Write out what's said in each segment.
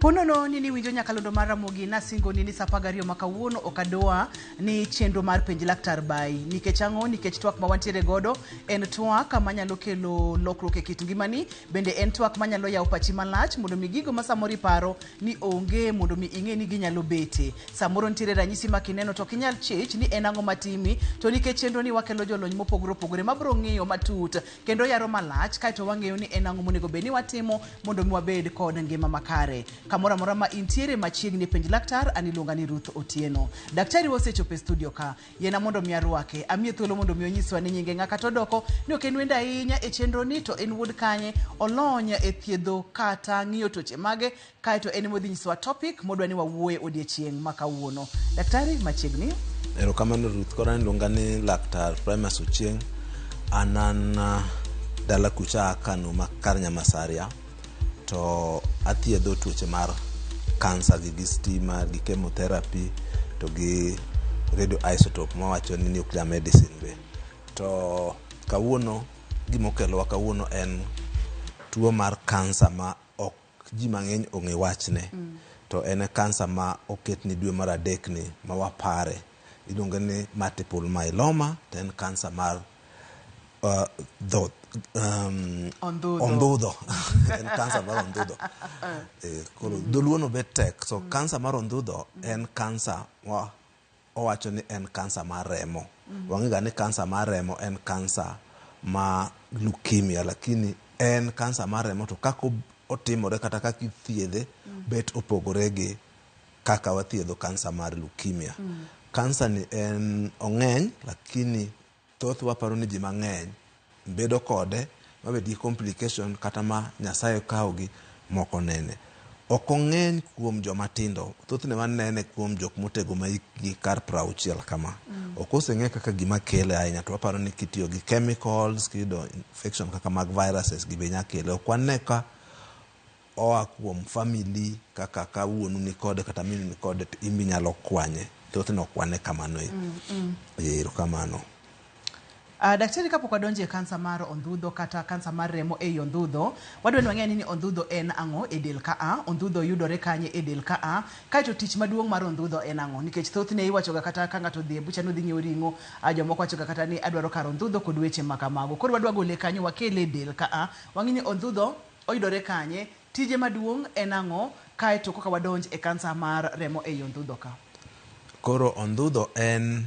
Ponono ni niwinjo nyakalondo mar Ramogi nasingoni ni saa 12 ma kawuono ok adoa ni chenro mar penj laktar bai. Nikech ang'o? Nikech twak ma wantiere godo en twak manyalo kelo lokruok e kit ngimani, bende en twak manyalo yawo pachi malach mondo mi gigo ma samoro iparo ni onge mondo mi ing'e ni ginyalo bete. Samoro nitiere ranyisi ma kineno to ok inyal chich ni en ang'o matimi, to nikech chenro ni wakelo jolony mopogore opogore mabiro ng'iyo matut kendo yaro malach kaeto wang'eyo ni en ang'o monego bed ni watimo mondo mi wabed kod ngima makare. Kamoro amora ma intiere machiegni penj laktar, an iluonga ni Ruth Otieno. Daktari wasechopo e studio ka. Yiena mondo mi arwake. Amiye thuolo mondo mi onyiswa ni nyinge ng'a kata odoko ni ok en wendo ahinya e chenro ni to en wuod kanye, olony e thiedho kata ng'iyo tuoche mage kaeto en ema odhi nyisowa topic modwa ni wawuoye odiechieng' ma kawuono. Daktari machiegni. Erokamano Ruth, koro an iluonga ni Laktar Primus Ochieng. An an dala kucha a Kano ma kar Nyamasaria to athiedho tuoche mar kansa gi gi stima gi chemotherapy to gi radioisotope mawacho ni nuclear medicine be. To kawuono gimokelowa kawuono en tuo mar kansa ma ok ji mang'eny ong'e wachne to en e kansa ma oket ni dwe mar adek ni ma wapare iluonge ni multiple myeloma to en kansa mar dho, Ondhudho. Ondhudho. En kansa mar ondhudho. Koro dholuo no bet tek so kansa mar ondhudho en kansa ma owacho ni en kansa mar remo. Wang'e ga ni kansa mar remo en kansa ma leukemia, lakini en kansa mar remo to kaka otimore kata kaka ithiedhe bet opogore gi kaka wathiedho kansa mar leukemia. Kansa ni en ong'eny, lakini thoth waparo ni ji mang'eny bedo kode mabed gi complication kata ma Nyasaye kawogi moko nene. Ok ong'eny kuom joma tindo, thothne wanene kuom jok motego ma hikgi kar 60 kama. Ok oseng'e kaka gima kele ahinya to waparo ni kitiyo gi chemicals, kiyudo infection kaka mag viruses gi be nya kele. Ok wane ka oa kuom family kaka ka wuonu ni kode kata minu ni kode to in be inyalo kwanye. Thothne ok wane kamano e. Erokamano. Daktari kapok wadonjo e kansa mar ondhudho kata kansa mar remo ei ondhudho, wadwa ni wang'e ni ondhudho en ang'o e del ka a, ondhudho yudore kanye e del ka a, kaeto tich maduong' mar ondhudho en ang'o? Nikech thothne iwachoga kata ka ng'ato odhi e bucha ni odhi nyiewo ring'o, jomoko wachoga kata ni adwaro kar ondhudho kod weche ma kamago. Koro wadwa gole kanyo wakele e del ka a, wang'e ni ondhudho oyudore kanye, tije maduong' en ang'o, kaeto koka wadonj e kansa mar remo ei ondhudho ka. Koro ondhudho en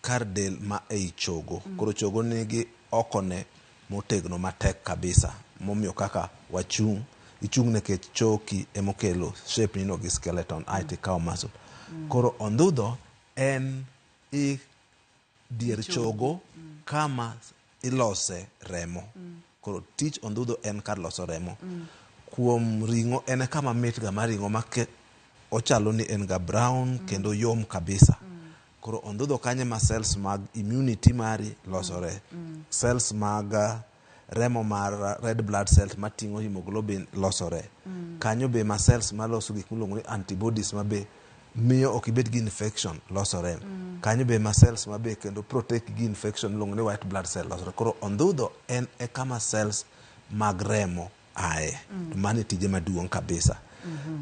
kar del ma ei chogo. Koro chogo nigi okone motegno matek kabisa momiyo kaka wachung', ichung' nikech choki emokelo shape nino gi skeleton aeto ikawo muscle. Koro ondhudho en i dier chogo kama ilose remo. Koro tich ondhudho en kar loso remo. Kuom ring'o en e kama mit ga mar ring'o ma ochalo ni en ga brown kendo yom kabisa. Koro ondhudho kanyo ema cells mag immunity mari losore. Cells mag remo mar red blood cells mating'o hemoglobin losore. Kanyo be ma cells maloso gik miluongo ni antibodies ma be miyo ok ibed gi infection losore. Kanyo be ma cells ma be kendo protect gi infection miluongo ni white blood cell losore. Koro ondhudho en e kama cells mag remo aye. To mano e tije maduong' kabisa.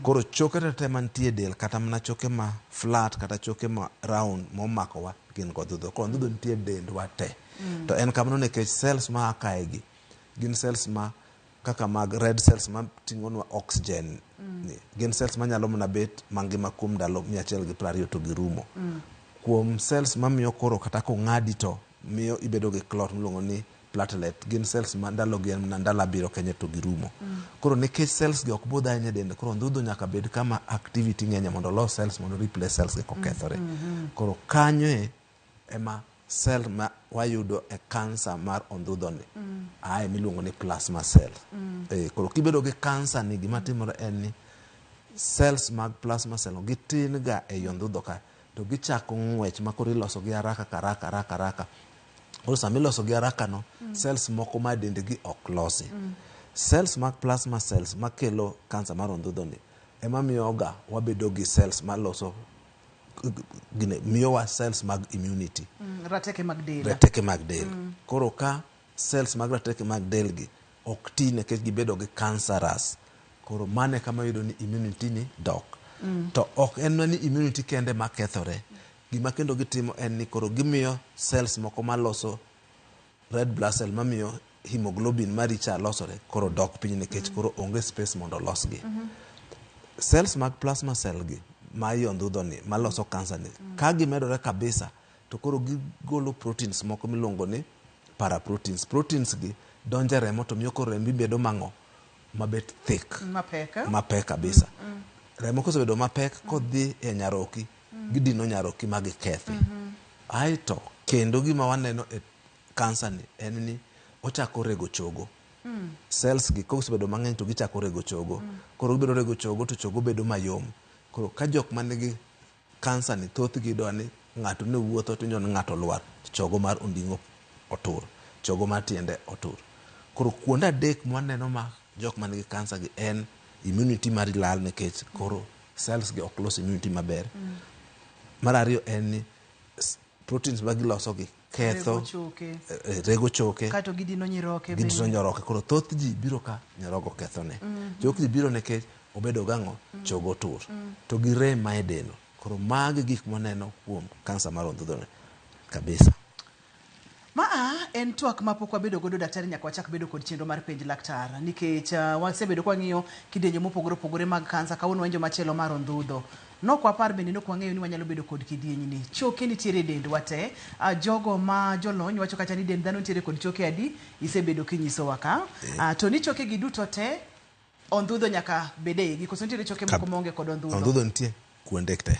Koro choke te mantie e del kata mana choke ma flat kata choke ma round momakowa gin gondhudho. Koro ondhudho nitie e dendwa te. To en kamano nikech cells ma a kae gi gin cells ma kaka mag red cells ma ting'onwa oxygen ni. Gin cells manyalo mana bet mangima kuom ndalo 120 to girumo. Kuom cells mamiyo koro kata kong'adi to miyo ibedo gi clot miluongo ni platelet gin cells ma ndalogi en mana ndalo 7 kende to girumo. Koro nikech cells gi ok budh ahinya e dende, koro ondhudho nyaka bed kama activity ng'enye mondo olos cells mondo replace cells gi kokethore. Koro kanyo e ema cell ma wayudo e kansa mar ondhudho ni ae miluongo ni plasma cell. Koro kibedo gi kansa ni gima timore en ni cells mag plasma cell gitin ga ei ondhudho ka to gichako ng'wech ma koro iloso gi haraka haraka haraka haraka. Koro sama iloso gi haraka no, cells moko ma dendgi ok losi. Cells mag plasma cells makelo kansa mar ondhudho ni ema miyoga wabedo gi cells maloso gine, miyowa cells mag immunity. Rateke mag del. Rateke mag del. Koro ka cells mag rateke mag del gi ok ti nikech gibedo gi cancerous. Koro mano e kama iyudo ni immunity ni dok. To ok en mana ni immunity kende makethore. Gima kendo gitimo en ni koro gimiyo cells moko maloso red blood cell mamiyo hemoglobin mari cha losore koro dok piny nikech koro onge space mondo olosgi. Cells mag plasma cell gi ma i ondhudho ni maloso cancer ni ka gimedore kabisa to koro gigolo proteins moko miluongo ni paraproteins. Proteins gi donjo e remo to miyo koro rembi bedo mang'o mabet thick Mapek, eh? mapek kabisa. Remo kosebedo mapek kodhi e nyaroki gidino nyaroki ma gikethi. Aeto kendo gima waneno e kansa ni en ni ochako rego chogo. Cells gi kosebedo mang'eny to gichako rego chogo. Koro gibedo rego chogo to chogo bedo mayom. Koro ka jok manigi kansa ni thothgi iyudo ni ng'ato ne wuotho to iwinjo ni ng'ato olwar, chogo mar onding'o otur, chogo mar tiende otur. Koro kuonde adek mwaneno ma jok manigi kansa gi en immunity mari lal nikech koro cells gi ok los immunity maber. Mar ariyo en ni proteins ma giloso gi ketho Rego choke. Rego choke. Kato gidino nyiroke gidino bende. Nyoroke. Koro thoth ji biro ka nyorogo kethone. Thoth ji biro nikech obedo gang'o chogo otur to gi rem ma e del. Koro magi gik mwaneno kuom kansa mar ondhudho kabisa. Maa en twak ma pok wabedo godo daktari nyaka wachak bedo kod chenro mar penj laktar nikech wasebedo ka wang'iyo kidienje mopogore opogore mag kansa. Kawuono wainjo machielo mar ondhudho. Nok wapar bende nok wang'eyo ni wanyalo bedo kod kidienyni. Choke nitiere e dendwa te. Jogo ma jolony wacho kacha ni dend dhano nitiere kod choke adi isebedo kinyisowa ka. To ni choke gi duto te ondhudho nyaka bed e igi koso nitiere choke moko maonge kod ondhudho? Ondhudho nitie kuonde te.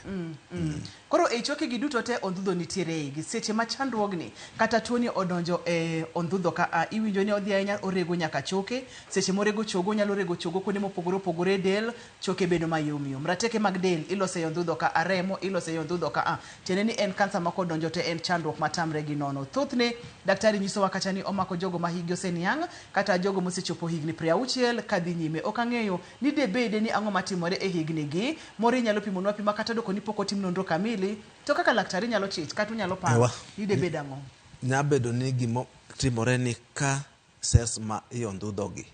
Koro ei choke gi duto te ondhudho nitiere e igi. Seche ma chandruogni kata tuoni odonjo e ondhudho ka a iwinjo ni odhi ahinya orego nyaka choke. Seche morego chogo onyalo rego chogo kuonde mopogore opogore e del, choke bedo mayom yom. Rateke mag del iloso e ondhudho ka a, remo iloso e ondhudho ka a. Tiende ni en kansa ma kodonjo to en chandruok matamre gi nono. Thothne daktari nyisowa kacha ni omako jogo ma hikgi oseniang' kata jogo mosechopo higni 60 kadhi nyime. Ok ang'eyo ni debede ni ang'o matimore e higni gi. Moro inyalo pimonwa pima kata doko ni pok otim nonro kamili to kaka laktar inyalo chich kata unyalo paro Ewa. ni debed ang'o. Nya bedo ni gima timore ni ka cells ma i ondhudho gi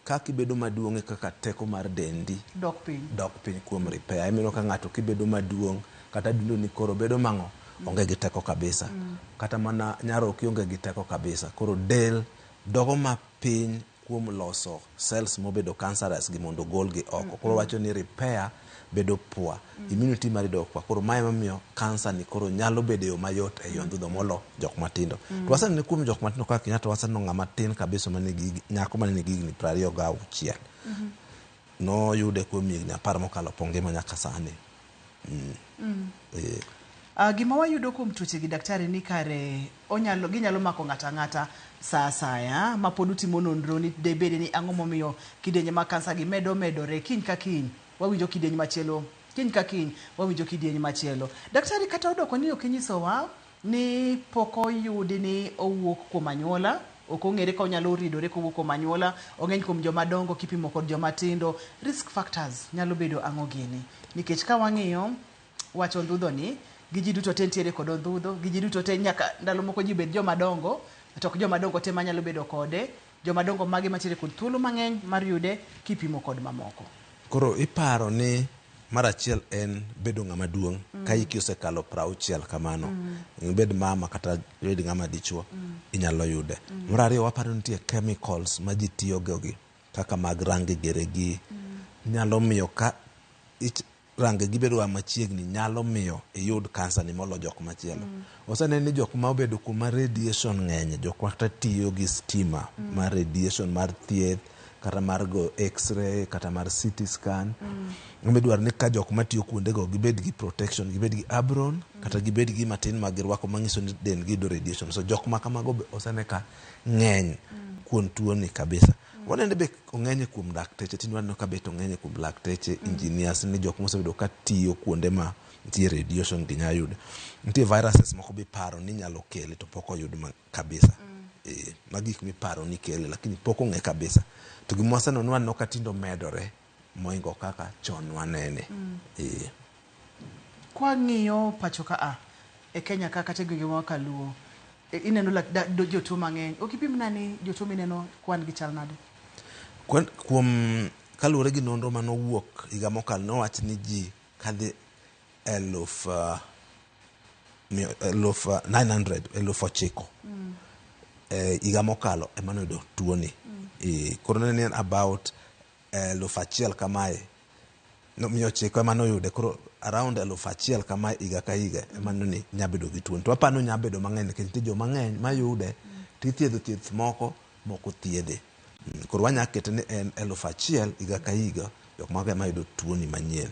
kaka ibedo maduong' e kaka teko mar dendi Dok piny. dok piny kuom repair. Ineno ka ng'ato kibedo maduong' kata adundo ni koro bedo mang'o onge gi teko kabisa. Kata mana nyaroki onge gi teko kabisa. Koro del dogo mapiny kuom loso cells mobedo cancerous gi mondo ogol gi oko. Koro wacho ni repair bedo poor. Immunity mari dok poor. Koro mae emomiyo cancer ni koro nyalo bedo e yo mayot e ondhudho molo jok matindo. To wasenene kuom jok matindo kaka Kenyatta waseneno ng'ama tin kabisa manigi nyako mane nigi higni 26. Noyude kuom higni 10 mokalo po ngima nyaka sani. Gima wayudo kuom tuoche gi daktari ni kare onyalo ginyalo mako ng'ato ang'ata sa asaya ma pod utimo nonro ni debede ni ang'o momiyo kidienje mag kansa gi medo medore kiny ka kiny wawinjo kidieny machielo kiny ka kiny wawinjo kidieny machielo. Daktari kata odoko ni ok inyisowa ni pok oyudi ni owuok kuom anyuola, ok ong'ere ka onyalo ridore kowuok kuom anyuola, ong'eny kuom joma dongo kipimo kod joma tindo. Risk factors nyalo bedo ang'o gini? Nikech ka wang'iyo wach ondhudho ni gi ji duto te nitiere kod ondhudho, gi ji duto te nyaka ndalo moko ji bed joma dongo, to ok joma dongo te manyalo bedo kode, joma dongo mage mantiere kod thuolo mang'eny mar yude kipimo kod mamoko. Koro iparo ni mar achiel en bedo ng'ama duong' ka hiki osekalo 60 kamano. Ibed mama kata ibed ng'ama dichuo inyalo yude. Mar ariyo waparo ni nitie chemicals ma ji tiyogo gi kaka mag rangi gere gi nyalo miyo ka range gi bedo machiegni nyalo miyo iyud kansa ni molo jok machielo. Osenen ni jok ma obedo kuma radiation ng'enye, jok makata tiyo gi stima mar radiation mar thieth kata mar go x-ray kata mar CT scan. Idwaro ni ka jok matiyo kuondego gibed gi protection, gibed gi apron kata gibed gi matin ma girwako manyiso ni dendgi yudo radiation. So jok ma kamago be osene ka ng'eny kuom tuo ni kabisa. Wanene be ong'eny kuom lakteche, tinde waneno ka bet ong'eny kuom lakteche, engineers ni jok mosebedo ka tiyo kuonde ma nitie radiation gi nyalo yudo. Nitie viruses moko be iparo ni nyalo kele to pok oyud ma kabisa. Magi gik miparo ni kele lakini pok ong'e kabisa. To gima waseneno ni waneno ka tinde omedore mohingo kaka chon wanene. Kwang'iyo pacho ka a e Kenya ka kata e gwenge ma kaluo, ineno jotuo mang'eny. Ok ipim na ni jotuo mineno kwan gi chal nade? Kuom Kaluwore gi nonro manowuok higa mokalo, nowach ni ji kadhi 900, 9,000 higa mokalo ema noyudo tuoni. Koro ne en about 1,000 kamae, no, 900 ema noyude. Koro around 1,000 kamae higa ka higa ema noni nya bedo gi tuoni. To aparo ni nya bedo mang'eny nikech nitie joma ng'eny mayude tithiedho thieth moko moko thiedhe. Koro wanya kete ni en 1,000 higa ka higa jok moko ema yudo tuoni manyien.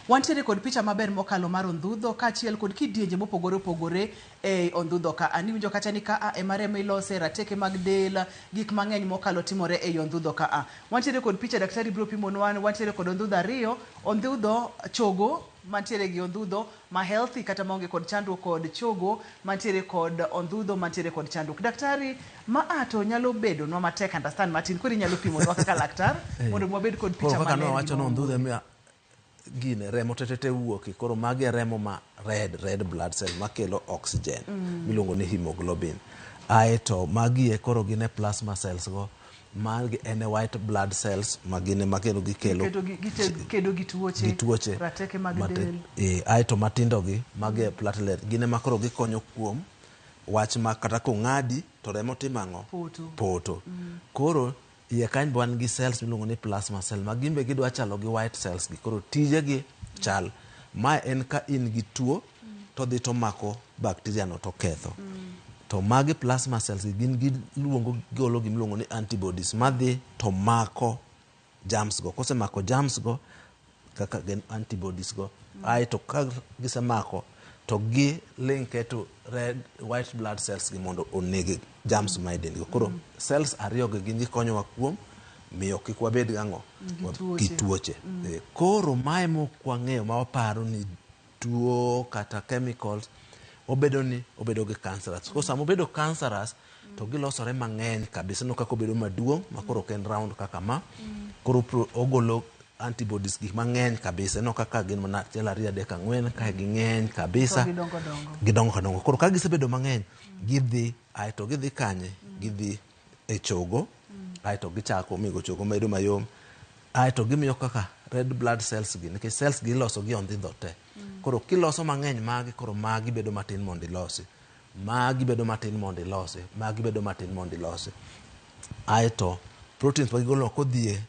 Wantiere kod picha maber mokalo mar ondhudho kaachiel kod kidienje mopogore opogore e ondhudho ka. Ani winjo kacha ni ka ema remo ilose, rateke mag del, gik mang'eny mokalo timore ei ondhudho ka a. Wantiere kod picha, daktari biro pimonwa, wantiere kod ondhudho ariyo, ondhudho chogo mantiere gi ondhudho ma healthy kata maonge kod chandruok kod chogo mantiere kod ondhudho mantiere kod chandruok. Daktari, ma a to nyalo bedo nwa matek understand matin, koro inyalo pimonwa kaka laktar mondo wabed kod Koro picha kaka maler. nowacho Gima no ondhudho wawuoye. emiyo gine remo tetete wuoki. Koro magi e remo ma red blood cell makelo oxygen miluongo ni hemoglobin. Aeto magi e koro gin e plasma cells go, magi en e white blood cells ma gin ema kendo gikelo kedo gi tuoche, gi tuoche rateke mag del. Aeto matindo gi magi e platelet, gin ema koro gikonyo kuom wach ma kata kong'adi to remo timo ang'o? Poto. Poto. Koro iye kanyo be wan gi cells miluongo ni plasma cell ma gin be gidwa chalo gi white cells gi. Koro tijegi chal. Mae en ka in gi tuo to dhi to mako bacteria no to ketho. To magi plasma cells gi gin giluongo gigolo gimiluongo ni antibodies madhi to mako germs go. Kosemako germs go kaka gin antibodies go, aeto ka gisemako to gi link to red white blood cells gi mondo oneg germs ma e dendgi. Koro cells ariyo gi gin gikonyowa kuom miyo kik wabed gang'o Gi gi tuoche. Koro mae mok wang'eyo ma waparo ni tuo kata chemicals obedo ni obedo gi cancerous. Koro sama obedo cancerous to gilosore mang'eny kabisa no kaka obedo maduong' ma koro ok en round kaka ma. Koro ogolo antibodies gik mang'eny kabisa. Ineno kaka gin mana 1 2 3 4 kae ging'eny kabisa. To gidongo dongo. Gidongo dongo. Koro ka gisebedo mang'eny, gidhi aeto gidhi kanye? Gidhi e chogo, aeto gichako migo chogo medo mayom, aeto gimiyo kaka red blood cells gi, nikech cells gi iloso gi ondhidho te. Koro kiloso mang'eny magi, koro magi bedo matin mondo ilosi. Magi bedo matin mondo ilosi. Magi bedo matin mondo ilosi. Aeto proteins ma gigolo kodhi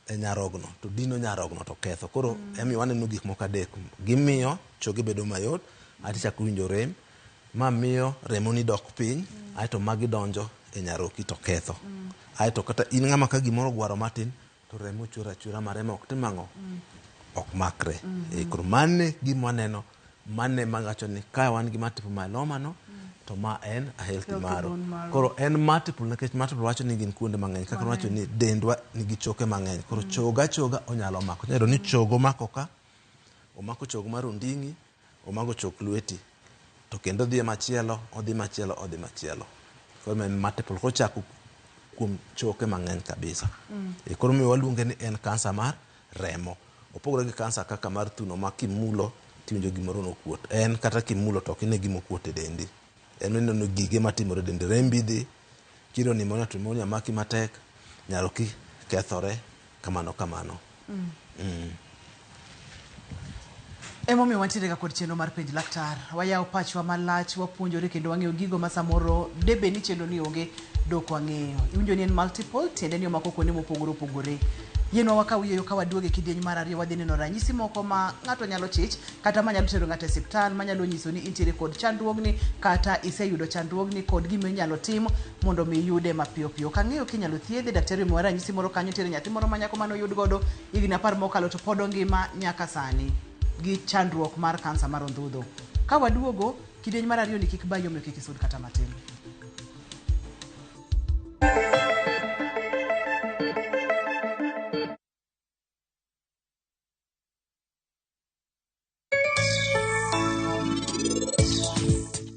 e nyarogno to dino nyarogno to ketho. Koro emiyo waneno gik moko adek. Gimiyo choge bedo mayot, aeto ichako winjo rem, ma miyo remoni dok piny, aeto magi donjo e nyaroki to ketho. Aeto kata in ng'ama ka gimoro ogwaro matin to remo chwer achwera ma remo ok tim ang'o? Ok makre. Koro mane gima waneno, mane mawacho ni ka wan gi multiple myeloma no, to ma en a healthy Healthy marrow. bone marrow. Koro en multiple nikech multiple wacho ni gin kuonde mang'eny. Kaka wacho ni dendwa nigi choke mang'eny. Koro chogo achoga onyalo mako. Inyalo yudo ni chogo omako ka, omako chogo mar onding'i, omako chok lweti. To kendo odhi machielo, odhi machielo, odhi machielo. Koro en multiple. Kochako kuom choke mang'eny kabisa. Koro miyo waluonge ni en kansa mar remo. Opogore gi kansa kaka mar thuno ma kimulo tiwinjo gimoro nokuot. En kata kimulo to ok ine gima okuot e dendi. En ineno gige matimore e dendi. Rembi dhi, kiro pneumonia to pneumonia maki matek, nyaroki kethore, kamano kamano. Emomiyo wantiere ga kod chenro mar penj laktar. Wayawo pachwa malach, wapuonjore kendo wang'eyo gigo ma samoro debe ni chenro ni onge dok wang'eyo. Iwinjo ni en multiple, tiende ni omako kuonde mopogore opogore. Yienwa wakaw yueyo ka waduogo e kidieny mar ariyo wadhi neno ranyisi moko ma ng'ato nyalo chich kata manyalo tero ng'ato e osiptal, manyalo nyiso ni intiere kod chandruogni kata iseyudo chandruogni kod gima inyalo tim mondo mi iyude mapiyo piyo. Ok ang'eyo kinyalo thiedhe, daktari omiwa ranyisi moro kanyo, nitiere nyathi moro ma nyako mane oyud godo higni 10 mokalo to pod ongima nyaka sani gi chandruok mar kansa mar ondhudho. Ka waduogo, kidieny mar ariyo ni kik bayi omiyo kik isud kata matin.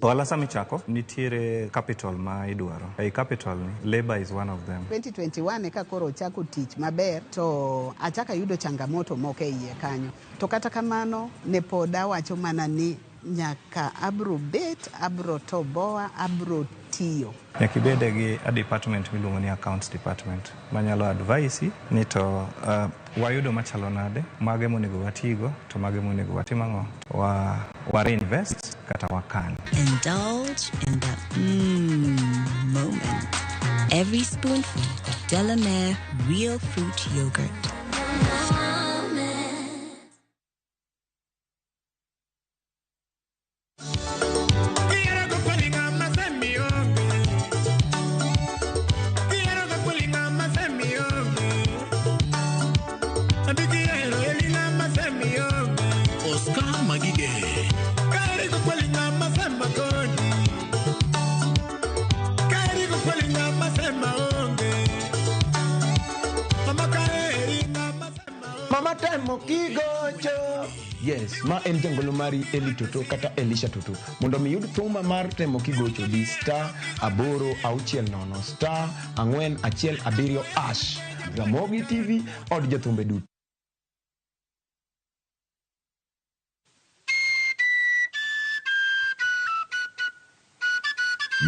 Ohala sama ichako, nitiere capital ma idwaro. Ei capital ni, labor is one of them. 2021 eka koro ochako tich maber to achako ayudo changamoto moko e iye kanyo. To kata kamano ne pod awacho mana ni nyaka abro bet, abro toboa, abro tiyo. tiyo. Nyaka ibede gi a department miluongo ni accounts department manyalo advise ni to wayudo machalo nade, mage monego watigo to mage monego watim ang'o, wa reinvest kata wakan. Indulge in the moment. Every spoonful of Delamere real fruit yogurt. Oscar Magige. Mama temo kigocho. Yes, ma en jangolo mari Eli Toto kata Elisha Toto. Mondo mi yud thuma mar temo kigocho di *860 *417 hash. Ramogi TV od jothumbe duto.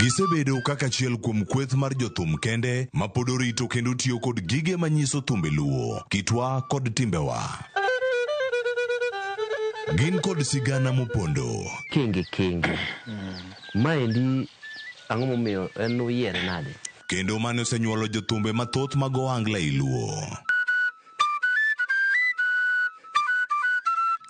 Gisebedo kaka achiel kuom kweth mar jothum kende ma pod orito kendo tiyo kod gige manyiso thumbe Luo, kitwa kod timbewa. Gin kod sigana mopondo. Kenge kenge. Maendi ang'o momiyo en uyiere nade? Kendo mane osenyuolo jothumbe mathoth mag ohangla ei Luo.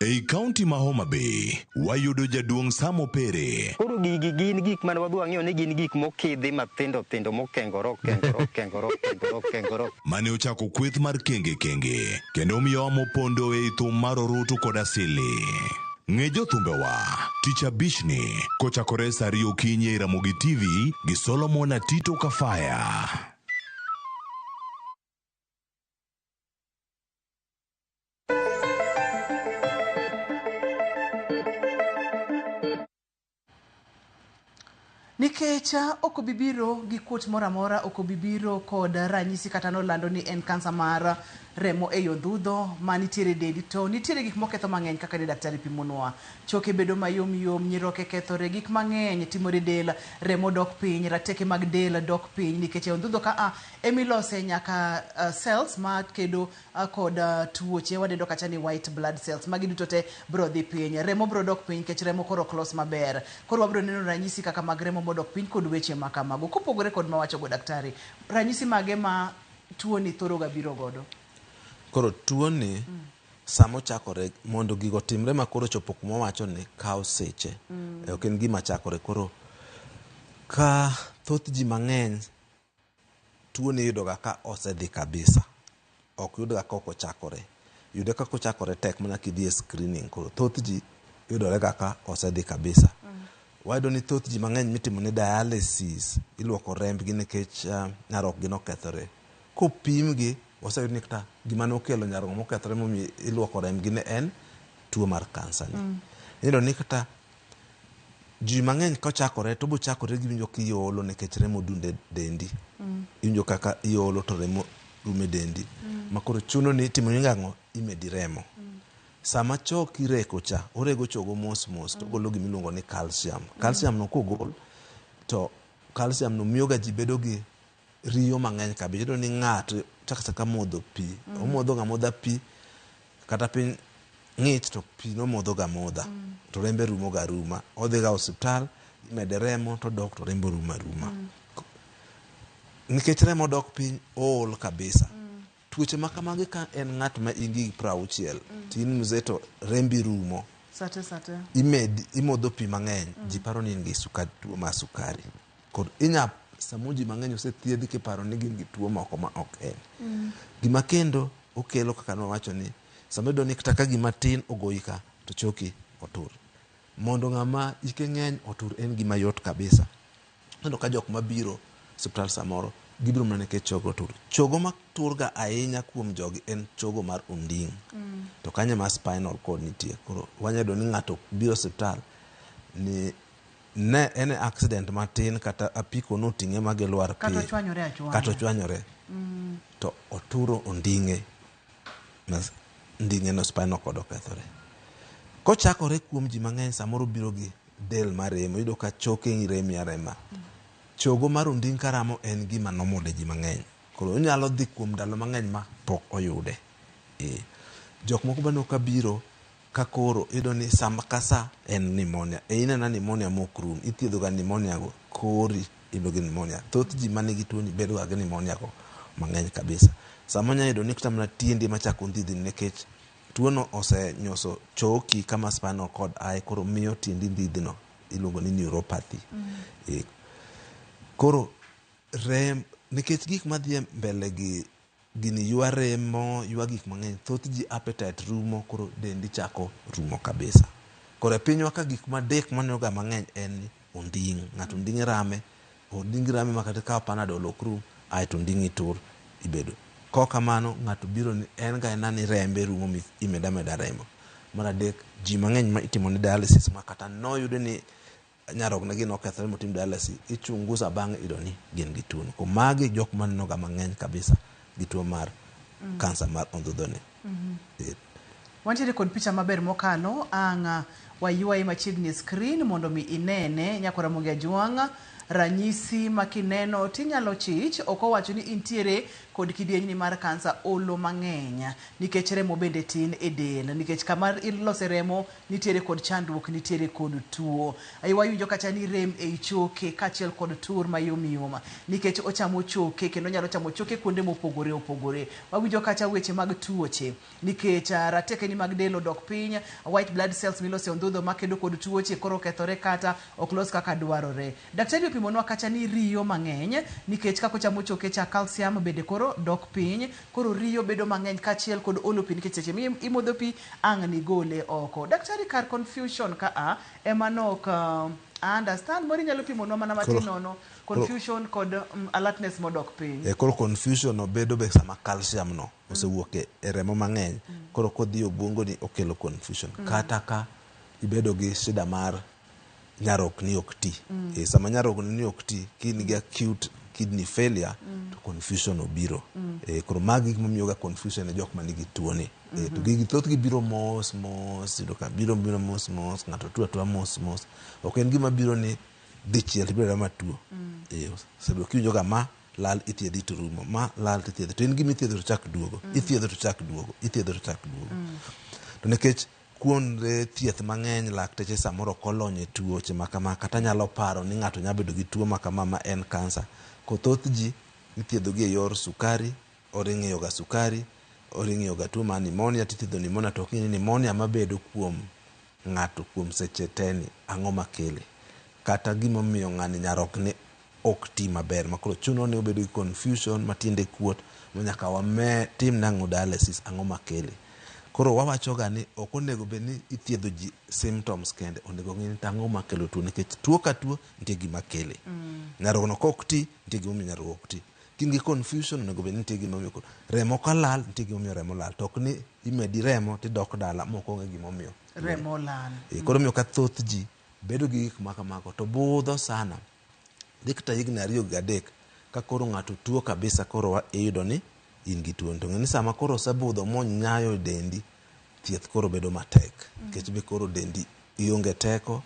Ei kaunti ma Homa Bay, wayudo jaduong' Sam Opere. Koro gigi gin gik mane wadhi wang'iyo ni gin gik mokidhi mathindo thindo mokengore okengore okengore okengore okengore. Mane ochako kweth mar Kenge Kenge, kendo miyowa mopondo ei thum mar orutu kod asili. Ng'e jothumbewa, tich abichni, kochakore saa ariyo okinyi ei Ramogi TV gi Solomon Atito Kafaya. Nikech ok obi biro gi kuot moro amora, ok obi biro kod ranyisi kata nolando ni en kansa mar remo e ondhudho ma nitiere e dendi, to nitiere gik moketho mang'eny kaka ne daktari pimonwa. Choke bedo mayom yom, nyiroke kethore, gik mang'eny timore e del, remo dok piny, rateke mag del dok piny nikech e ondhudho ka a emilose nyaka cells makedo kod tuoche wadendo kacha ni white blood cells. Magi duto te bro dhi piny, remo bro dok piny nikech remo koro ok los maber. Koro wabro neno ranyisi kaka mag remo modok piny kod weche ma kamago. Kopogore kod mawacho go daktari, ranyisi mage ma tuoni thoro ga biro godo? Koro tuoni sama ochakore mondo gigo timre ma koro chopo kuma wacho ni kawo seche. Ok en gima chakore koro ka thoth ji mang'eny tuoni iyudo ga ka osedhi kabisa. Ok yud ga kok ochakore. Yude kaka ochakore tek mana kidhi e screening. Koro thoth ji yudore ga ka osedhi kabisa. Wayudo ni thoth ji mang'eny mitimo ne dialysis iluoko rembgi nikech nyaroggi nokethore. Kopimgi oseyud ni kata gima nokelo nyarogno mokethore momiyo iluoko rembgi ne en tuo mar kansa ni. Iyudo ni kata ji mang'eny kochakore to bochakore giwinjo kiolo nikech remo dunde dendi. Iwinjo kaka iolo to remo rumo e dendi. Ma koro chuno ni itimo ni ang'o imedi remo. Sama choki reko cha, orego chogo mos mos to ogolo gima iluongo ni calcium. Calcium no kogol to calcium no miyo ga ji bedo gi riyo mang'eny kabisa. Iyudo ni ng'ato chako achaka modho pi, omodho ga amodha pi kata piny ng'ich to pi nomodho ga amodha to rembe rumo ga aruma. Odhi ga osiptal imede remo to odok to rembe orumo aruma. Nikech remo dok piny ool kabisa. Tuoche ma kamagi ka en ng'at ma in gi 60 to in mzee to rembi rumo. Sate sate. Imed imodho pi mang'eny, ji paro ni in gi sukari, tuo mar sukari. Koro inya samo ji mang'eny osethiedhi kiparo ni gin gi tuo moko ma ok en. Gima kendo okelo kaka nwawacho ni sama iyudo ni kata ka gima tin ogoyi ka to choki otur. Mondo ng'ama hike ng'eny otur en gima yot kabisa. Ineno ka jok mabiro osiptal samoro gibiro mana nikech chogo otur. Chogo matur ga ahinya kuom jogi en chogo mar onding'. To kanyo ema spinal cord nitie. Koro wanya yudo ni ng'ato biro osiptal ni ne en e accident matin kata apiko noting'e ma gilwar Kata piny. ochwanyore achwanya. Kata ochwanyore. To oturo onding'e. Nding'e no spinal cord okethore. Kochakore kuom ji mang'eny samoro biro gi del maremo. Iyudo ka choke remi arema. Chogo mar onding' karamo en gima normal e ji mang'eny. Koro onyalo dhi kuom ndalo mang'eny ma pok oyude. E. Jok moko be aneno ka biro ka koro iyudo ni sama ka sa en pneumonia. E inena pneumonia mok rum. Ithiedho ga pneumonia go kori ibedo gi pneumonia. Thoth ji manigi tuo ni bedo ga gi pneumonia go mang'eny kabisa. Sama onya yudo ni kata mana tiendi ema chako ndhidhni nikech tuono osenyoso choki kama spinal cord aye koro miyo tiendi ndhidhno iluongo ni neuropathy. E, koro rem nikech gik madhi mbele gi gini ywa remo ywa gik mang'eny thoth ji appetite rumo koro dendi chako rumo kabisa koro e pinywa ka gik madek maneno ga mang'eny en ni onding' ng'ato onding' rame onding' rame ma kata ikawo panadol ok rum aeto onding'i tur ibedo kok kamano ng'ato biro ni en ga ena ni rembe rumo imedo ameda remo mar adek ji mang'eny ma itimo ne dialysis ma kata noyudo ni nyarogno gi nokethore motim dialysis ichunguza bang'e iyudo ni gin gi tuono ko magi jok maneno ga mang'eny kabisa gi tuo mar kansa mar ondhudho ni. Wantiere kod picha maber mokalo ang' waywaye machiegni e screen mondo mi inene nyako Ramogi Ajwang' ranyisi ma kineno tinyalo chich ok owacho ni intiere kod kidienyni mar kansa olo mang'eny nikech remo bende tin e del nikech kama ilose remo nitiere kod chandruok nitiere kod tuo. Wawinjo kacha ni rem ei choke kaachiel kod tur mayomyom nikech ochamo choke kendo onyalo chamo choke kuonde mopogore opogore. Wawinjo kacha weche mag tuoche nikech ratekeni mag del odok piny, white blood cells miloso e ondhudho makedo kod tuoche koro okethore kata ok los kaka dwarore. Daktari opimonwa kacha ni riyo mang'eny nikech kaka ochamo choke cha calcium bende koro dok piny, koro riyo bedo mang'eny kaachiel kod olo pi nikech seche mi imodho pi ang' nigole oko. Daktari kar confusion ka a ema nok understand moro inyalo pimonwa mana matin nono confusion kod alertness modok piny. E, koro confusion no bedo be sama calcium no osewuok e remo mang'eny koro kodhi e obwongo ni okelo confusion kata ka ibedo gi shida mar nyarokni ok ti. E, sama nyarokni ni ok ti ka in gi acute kidney failure to confusion obiro. E, koro magi gik mamiyo ga confusion ne jok manigi tuo ni. E, to gigi thothgi biro mos mos iyudo ka biro biro mos mos ng'ato tuo atua mos mos ok en gima biro ni dichiel to ibiro matuo. E, osebedo kiwinjo ga ma lal ithiedhi to rumo ma lal tithiedhi to en gima ithiedho to chak duogo ithiedho to chak duogo ithiedho to chak duogo to nikech kuonde thieth mang'eny lakteche samoro ok olony e tuoche ma kama kata nyalo paro ni ng'ato nyalo bedo gi tuo ma kama ma en kansa ko thoth ji ithiedho gi e yor sukari or ing'iyo ga sukari or ing'iyo ga tuo mar pneumonia tithiedho pneumonia to ok ing'i ni pneumonia mabedo kuom ng'ato kuom seche te ni ang'o makele kata gimomiyo ng'ani nyarokne ok ti maber ma koro chuno ni obedo gi confusion ma tiende kuot ma nyaka wame tim nang'o dialysis ang'o makele koro wawacho ga ni ok onego bed ni ithiedho ji symptoms kende onego ng'i ni to ang'o makelo tuo nikech tuo ka tuo nitie gima kele nyarogno kok ti nitie gimomiyo nyarogno ok ti ka in gi confusion onego bed ni nitie gimomiyo remo kalal nitie gimomiyo remo lal to ok ni imedi remo tidok dala mok onge gimomiyo Remo lal. E, koro omiyo ka thoth ji bedo gi gik ma kamago to budho sana dhi kata higni 2 gi 3 ka koro ng'ato tuo kabisa koro iyudo ni in gi tuo to ng'e ni sama koro osebudho monyayo e dendi thieth koro bedo matek nikech be koro dendi ionge teko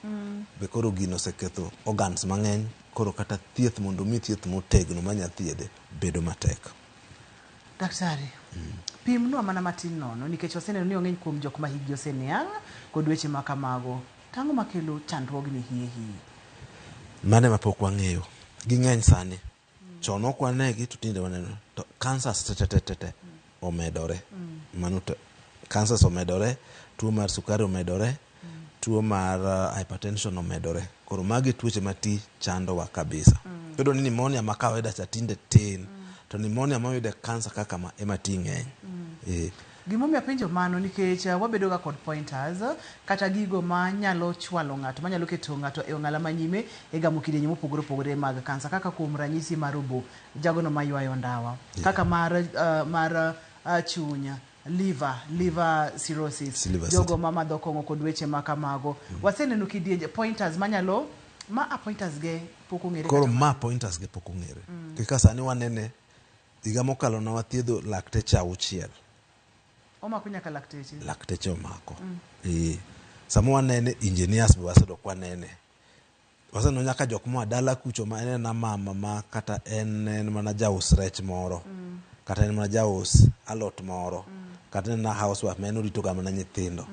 be koro gino oseketho organs mang'eny koro kata thieth mondo mi thieth motegno manya thiedhe bedo matek. Daktari, pimnwa mana matin nono nikech waseneno ni ong'eny kuom jok ma hikgi oseniang' kod weche ma kamago. Tang'o makelo chandruogni hie hie? Mano ema pok wang'eyo. Ging'eny sani. Chon ok wanegi to tinde waneno. To cancers te te te te omedore. Mano to cancers omedore, tuo mar sukari omedore, tuo mar hypertension omedore. Koro magi tuoche ma ti chandowa kabisa. Iyudo ni pneumonia ma kawaida cha tinde tin. To pneumonia moyud e cancer kaka ma ema ti ng'eny. E. Gimomiyo apenjo mano nikech wabedo ga kod pointers kata gigo manyalo chwalo ng'ato manyalo keto ng'ato e ong'ala manyime e gamo kidienje mopogore opogore mag kansa kaka kuom ranyisi mar obo jagono maywayo ndawa kaka mar chuny liver cirrhosis Liver jogo mamadho kong'o kod weche ma kamago. Waseneno kidienje pointers manyalo ma a pointers ge pok ong'ere Koro kata ma pointers ge pok ong'ere. Kaka sani wanene higa mokalo ne wathiedho lakteche 6. Omako nyaka lakteche. Lakteche omako. E, sama wanene engineers be wasedo kwanene. Waseneno nyaka jok moa dala kucho ma en ena mama ma kata en en mana jaus rech moro kata en mana jaus alot moro kata en ena housewife ma en orito ga mana nyithindo.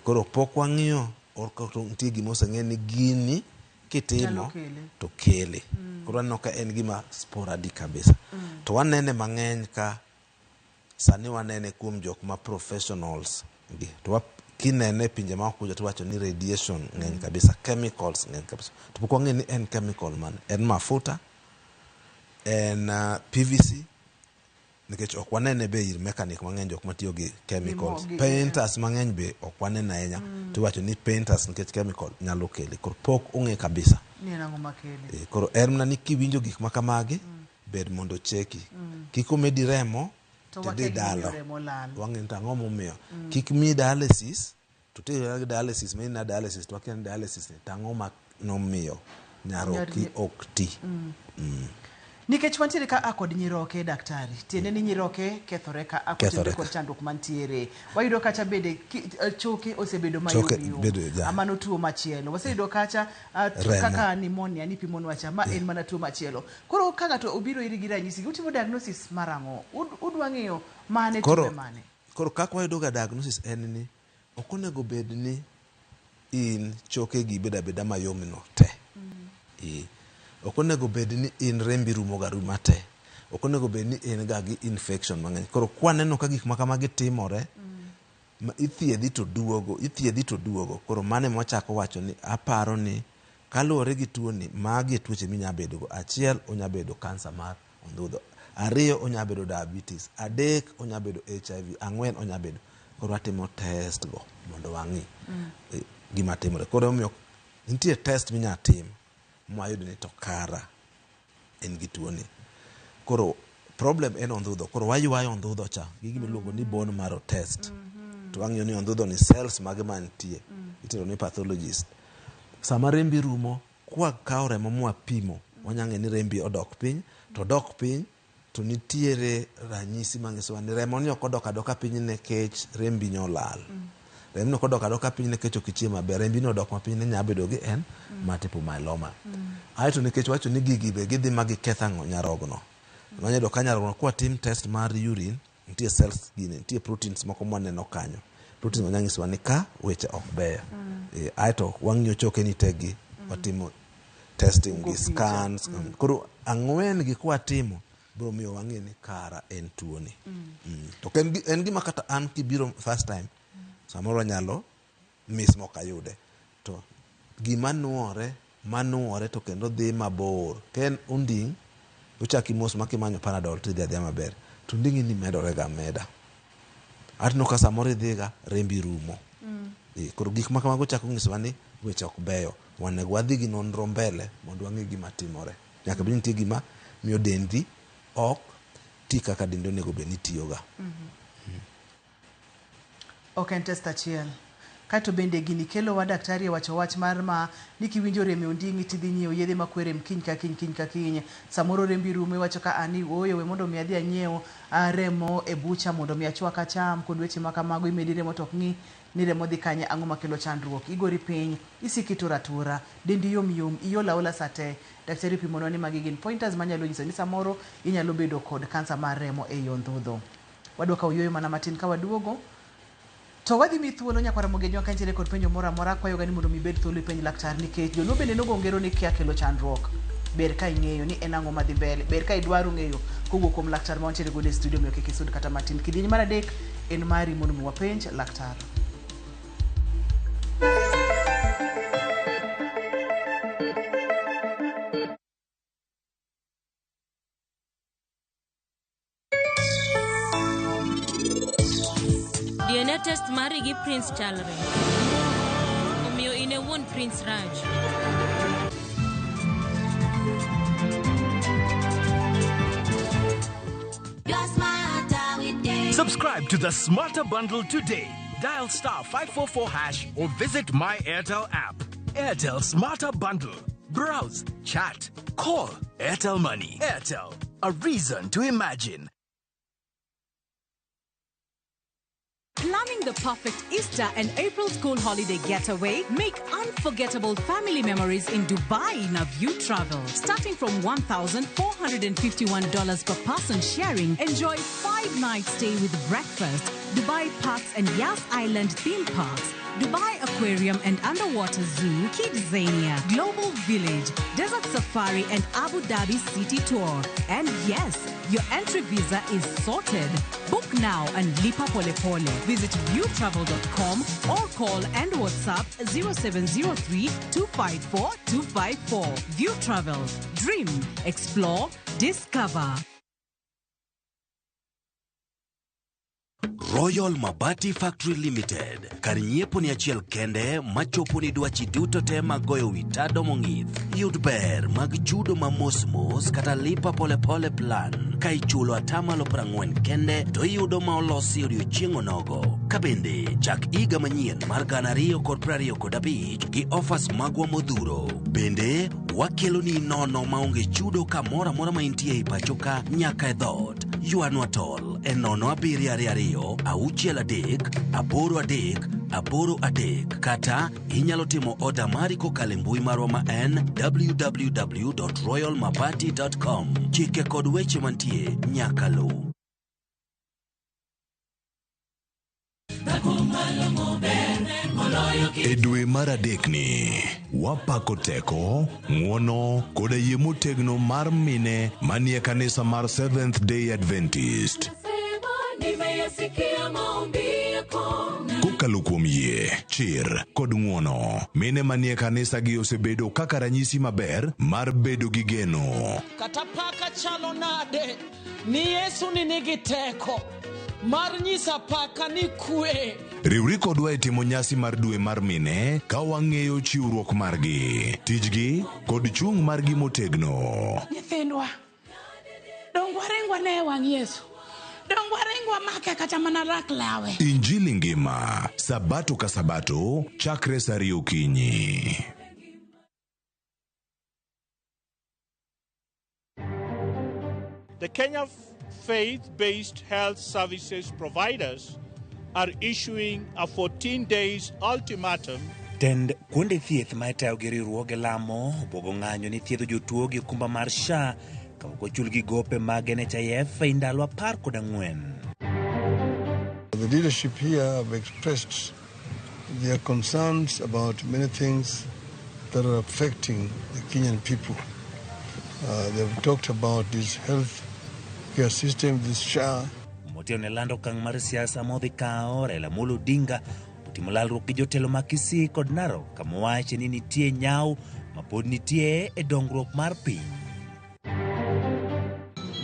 Koro pok wang'iyo or to nitie gima oseng'e ni gini kitimo Nyalo kele. to kele. Koro aneno ka en gima sporadic kabisa. To wanene mang'eny ka sani wanene kuom jok ma professionals gi. To kinene e pinje maoko kucha tiwacho ni radiation ng'eny kabisa, chemicals ng'eny kabisa. To pok wang'eyo ni en chemical mane. En mafuta, en PVC, nikech ok wanene be ir mechanic mang'eny jok matiyo gi chemicals. Painters mang'eny be ok wanene ahinya. Tiwacho ni painters nikech chemical nyalo kele. Koro pok ong'e kabisa. Ni en ang'o makele? Koro en mana ni kiwinjo gik ma kamagi, ber mondo ocheki. Kik omedi remo, To tidhi wakia gimomiyo dalo. remo lal. Wang'e ni to ang'o momiyo. Kik miyi dialysis, to teri gi dialysis, ma in na dialysis, to wakia ni dialysis ni to ang'o ma nomiyo nyaroki ok ti. Nikech wantiere ka a kod nyiroke daktari, tiende ni nyiroke kethore ka a Kethore kotenore kod ka. chandruok mantiere. Wayudo kacha bende choke osebedo Choke mayom bedo, yom. yeah. Mano tuo machielo. Waseyudo kacha Remo. kaka pneumonia nipimonwa cha, ma en mana tuo machielo. Koro ka ng'ato obiro iri gi ranyisi, utimo diagnosis mar ang'o? Udwa ng'eyo mane Koro, tuo mane? koro kaka wayudo ga diagnosis en ni ok onego bed ni in chokegi bedo abeda mayom no te. Ok onego bed ni in rembi rumo ga ruma te. Ok onego bed ni in ga gi infection mang'eny. Koro kwaneno ka gik ma kamagi timore, ma ithiedhi to duogo, ithiedhi to duogo. Koro mano ema wachako wacho ni aparo ni kaluwore gi tuoni, magi e tuoche minya bedo go. Achiel, onya bedo kansa mar ondhudho. Ariyo, onya bedo diabetes. Adek, onya bedo HIV. Ang'wen, onya bedo. Koro watimo test go mondo wang'i gima timore. Koro emomiyo nitie test minya tim mwayudo ni to kara en gi tuoni. Koro problem en ondhudho. Koro waywayo ondhudho cha gi gima iluongo ni bone marrow test. To wang'iyo ni ondhudho ni cells mage mantie. Itero ni pathologist. Sama rembi rumo, kwakawo remo mwapimo, wanya ng'eyo ni rembi odok piny, to odok piny to nitiere ranyisi manyisowa ni remo ni ok odok adoka piny nikech rembi nyolal. Rembi ok odok adoka piny nikech ok ichiemo maber. Rembi no odok mapiny ne nya bedo gi en multiple myeloma. Aeto nikech wacho ni gigi be gidhi ma giketh ang'o nyarogno. Manya yudo ka nyarogno kwatim test mar urine, nitie cells gini, nitie proteins moko mwaneno kanyo. Proteins manya nyisowa ni ka weche ok beyo. Aeto wang'iyo choke ni te gi, watimo testing Go gi picha. scans. Koro ang'wen gi kwatimo biro miyo wang'e ni kara en tuoni. To en gima kata an kibiro first time, samoro anyalo miss mok ayude. To gima nuore, manuore to kendo dhi mabor. Ka en onding', ochaki mos ma kimanyo Panadol to idhi adhiya maber. To onding'i ni medore ga ameda. Aneno ka samoro idhiga, rembi rumo. Koro gik ma kamago chako nyisowa ni weche ok beyo. Onego wadhi gi nonro mbele mondo wang'e gima timore. Nyaka bed ni nitie gima miyo dendi ok ti kaka dendi onego bed ni tiyoga. Ok en test achiel. Kaeto bende gini kelowa daktari e wacho wach mar ma ni kiwinjo rem e onding'i tidhi nyiewo yedhe makwe rem kiny ka kiny kiny ka kiny. Samoro rembi rumo iwacho ka ani ooyo we mondo mi adhi anyiew remo e bucha mondo mi achwak acham kod weche ma kamago imedi remo to ok ng'i ni remo dhi kanye ang'o makelo chandruok. Igori piny, isiko itur atura, dendi yom yom, iol aola sa te. Daktari opimonwa ni magi gin pointers manyalo nyiso ni samoro inyalo bedo kod kansa mar remo ei ondhudho. Wadwa kawo yueyo mana matin ka waduogo. To wadhi mi thuolo nyakwar Ramogi Ajwang' ka nitiere kod penjo moro amora akwayoga ni mondo mi ibed thuolo ipenj laktar nikech joluo bende nogo ngero ni kia kelo chandruok. Ber ka ing'eyo ni en ang'o madhi mbele. Ber ka idwaro ng'eyo kowuok kuom laktar ma wantiere godo e studio omiyo kik isud kata matin. Kidieny mar adek en mari mondo mi wapenj laktar. DNA test mari gi Prince chalre. Omiyo in e wuon Prince Raj. Subscribe to the Smarter Bundle today. Dial star 544 hash or visit My Airtel app. Airtel Smarter Bundle. Browse, chat, call. Airtel Money. Airtel, a reason to imagine. Planning the the perfect Easter and April school holiday getaway? Make unforgettable family memories in Dubai in a View Travel. Starting from $1,451 per person sharing, enjoy 5-night stay with breakfast, Dubai Parks and Yas Island theme parks, Dubai Aquarium and Underwater Zoo, Kidzania, Global Village, Desert Safari and Abu Dhabi City Tour. And yes, your entry visa is sorted. Book now and lipa pole pole. Visit viewtravel.com or call and WhatsApp 0703 254 254. View Travel. Dream, explore, discover. Royal Mabati Factory Limited kar nyiepo ni achiel kende machopo ni dwachi duto te mag goyo wi tado mong'ith. Yud ber mag chudo ma mos mos kata lipa polepole plan ka ichulo atamalo 40 kende to iyudo ma olosi odiochieng' onogo. Ka bende chak higa manyien mar 2025 gi offers magwa modhuro. Bende wakeloni nono maonge chudo kamoro amora ma intie e pacho ka nyaka e dhoot. Ywanwa tol e 0 7 2 6 3 8 3 8 3 kata inyalo timo oda mari kokalo e mbui marwa ma en www.royalmabati.com. Chike kod weche mantie nyaka luw. E dwe mar adekni, wapako teko, ng'uono koda yie motegno mar mine manie kanisa mar Seventh Day Adventist. Kokalo kuom yie, chir kod ng'uono, mine manie kanisa gi osebedo kaka ranyisi maber mar bedo gi geno. Kata paka chalo nade ni Yesu ni nigi teko mar nyisa paka ni kwe. Riwri kodwa e timo nyasi mar dwe mar mine ka wang'eyo chiwruok margi, tijgi kod chung' margi motegno. Nyithindwa, dong waringwa ne e wang' Yesu. Dong waringwa make kata mana rak lawe. Injili ngima, sabato ka sabato, chakre saa ariyo okinyi. The Kenya faith-based health services providers are issuing a 14 days ultimatum. Tend kuonde thieth ma itayo gi riwruoge lamo obwogo ng'anyo ni thiedho jotuo gi okumba mar SHA ka ok ochulgi gope mag NHIF e ndalo 14. The leadership here have expressed their concerns about many things that are affecting the Kenyan people. They've talked about this health care system, this SHA. Motelo ne lando okang' mar siasa modhi kawo, Raila Amolo Odinga otimo lalruok gi jotelo ma Kisii kod Narok kama owache ni nitie nyawo ma pod nitie e dongruok mar piny.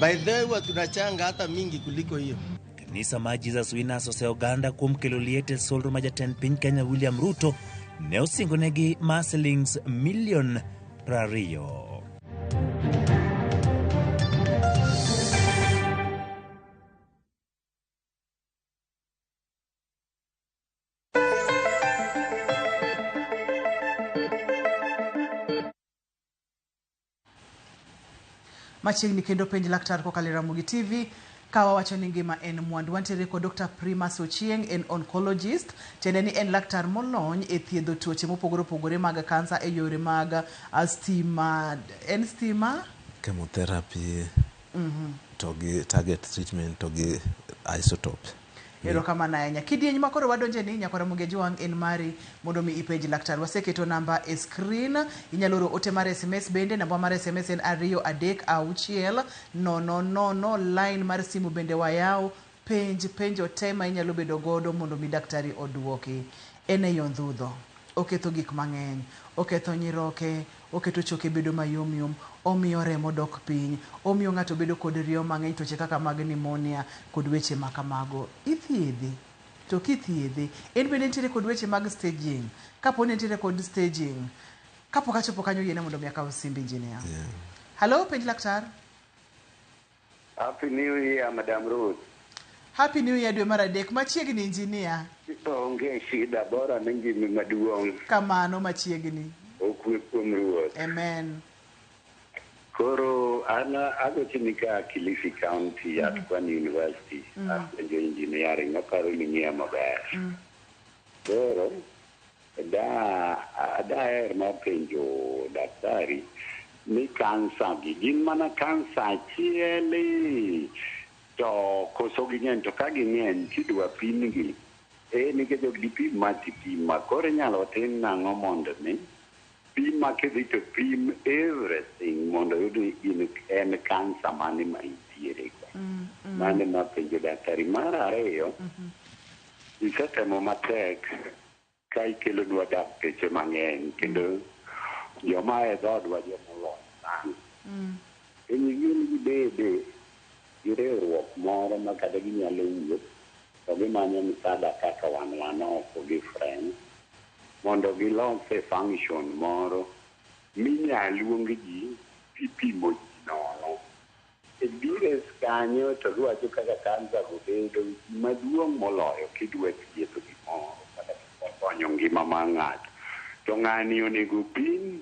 By the way, huwa tunachanga hata mingi kuliko hiyo. Kanisa mar Jesus Winners ose oganda kuom kelo liet e solro ma jatend piny Kenya William Ruto ne osingonegi mar silings milion 20. Machiegni kendo penj laktar kokalo e Ramogi TV ka wawacho ni ngima en mwandu. Wantiere kod Dr. Primus Ochieng, en oncologist, tiende ni en laktar molony e thiedho tuoche mopogore opogore mag kansa e yore mag stima, en stima? Chemotherapy to gi target treatment to gi isotope. Erokamano ahinya. Kidieny ma koro wadonje ni nyakwa Ramogi Ajwang' en mari mondo mi ipenj laktar. Waseketo namba e screen, inyalo oro ote mar SMS bende, namba mar SMS en 2 3 6 0 0, line mar simu bende wayawo, penj penjo te ma inyalo bedo godo mondo mi daktari oduoki. En e yondhudho, oketho gik mang'eny, oketho nyiroke, oketo choke bedo mayom yom, omiyo remo dok piny, omiyo ng'ato bedo kod riyo mang'eny, tuoche kaka mag pneumonia kod weche ma kamago. Ithiedhe, to kithiedhe, en bende nitiere kod weche mag staging. Kapo ni nitiere kod staging, kapok achopo kanyo yiene mondo mi akaw simb engineer. Hello, penj laktar. Happy New Year, Madam Ruth. Happy New Year dwe mar adek. Machiegni engineer. Onge shida, bora ni ngima maduong'. Kamano machiegni. Okwe kuom Ruoth. Amen. Koro Koro an agochoni ka Kilifi County at Pwani University apuonjo engineering aparo ni ing'eya maber. Koro da daher mar penjo daktari ni kansa gi gin mana kansa achiel to koso ging'eny to ka ging'eny tidwa pimgi eh nikech ok dipim ma tipim ma koro inyalo tim nang'o mondo mi pim ma kidhi to pim everything mondo oyud ni gin en kansa mane ma intiere go. Mano ema apenjo daktari. Mar ariyo, isetemo matek ka ikelonwa dakteche mang'eny kendo joma e dhoodwa joma olony sana. Penjo gin gibede gi riwruok moro ma kata ginyalo wuok to gimanyo msaada kaka wan wan oko gi friends mondo gilos e function moro minya luong ji tipimo ji nono. E bires kanyo to giwacho kaka kansa go bedo maduong' moloyo kidwa thiedho gimoro kata kidwa konyo ngima mar ng'ato. To ng'ani onego pim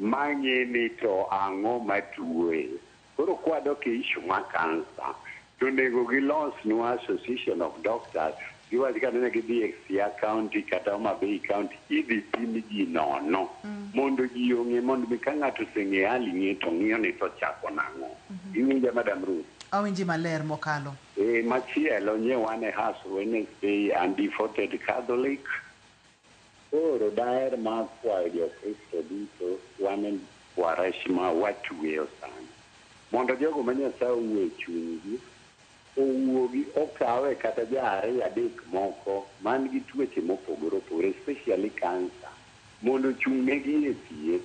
mang'e ni to ang'o matuoye. Koro kwadok e issue mar kansa, to onego gilosnwa association of doctors giwach kata ni gidhi e Siaya County kata Homa Bay County idhi pim ji nono mondo ji ong'e mondo mi ka ng'ato oseng'e hali ng'e to ng'iyo ni to chako nang'o. Iwinja Madam Ruth? Awinji maler mokalo. E, machielo nye wan e House Wednesday and devoted Catholic. Koro daher mar kwayo jokristo duto wan e Kwaresma watweyo sani mondo jogo ma Nyasaye owuo e chunygi owuogi okawe kata ja ariyo adek moko man gi tuoche mopogore opogore especially cancer mondo ochung' negi e thieth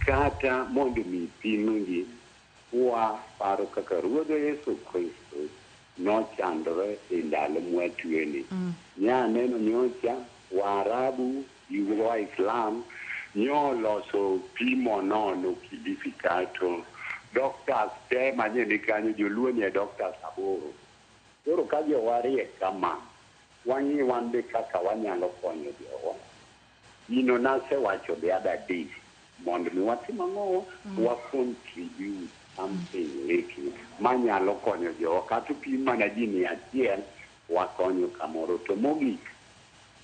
kata mondo mi pimgi kwa paro kaka Ruodhwa Yesu Kristo nochandore e ndalo mwatweni. Nyaneno nyocha Waarabu gi Waislam nyoloso pimo nono Kilifi kato doctors te manye ni kanyo joluo nie doctors aboro. Koro ka jowa riek kama, wang'i wan be kaka wanyalo konyo jowa. Gino nasewacho the other day mondo mi watim ang'o wa contribute something little manyalo konyo jowa kata opim mana ji 100 wakonyo kamoro to mogik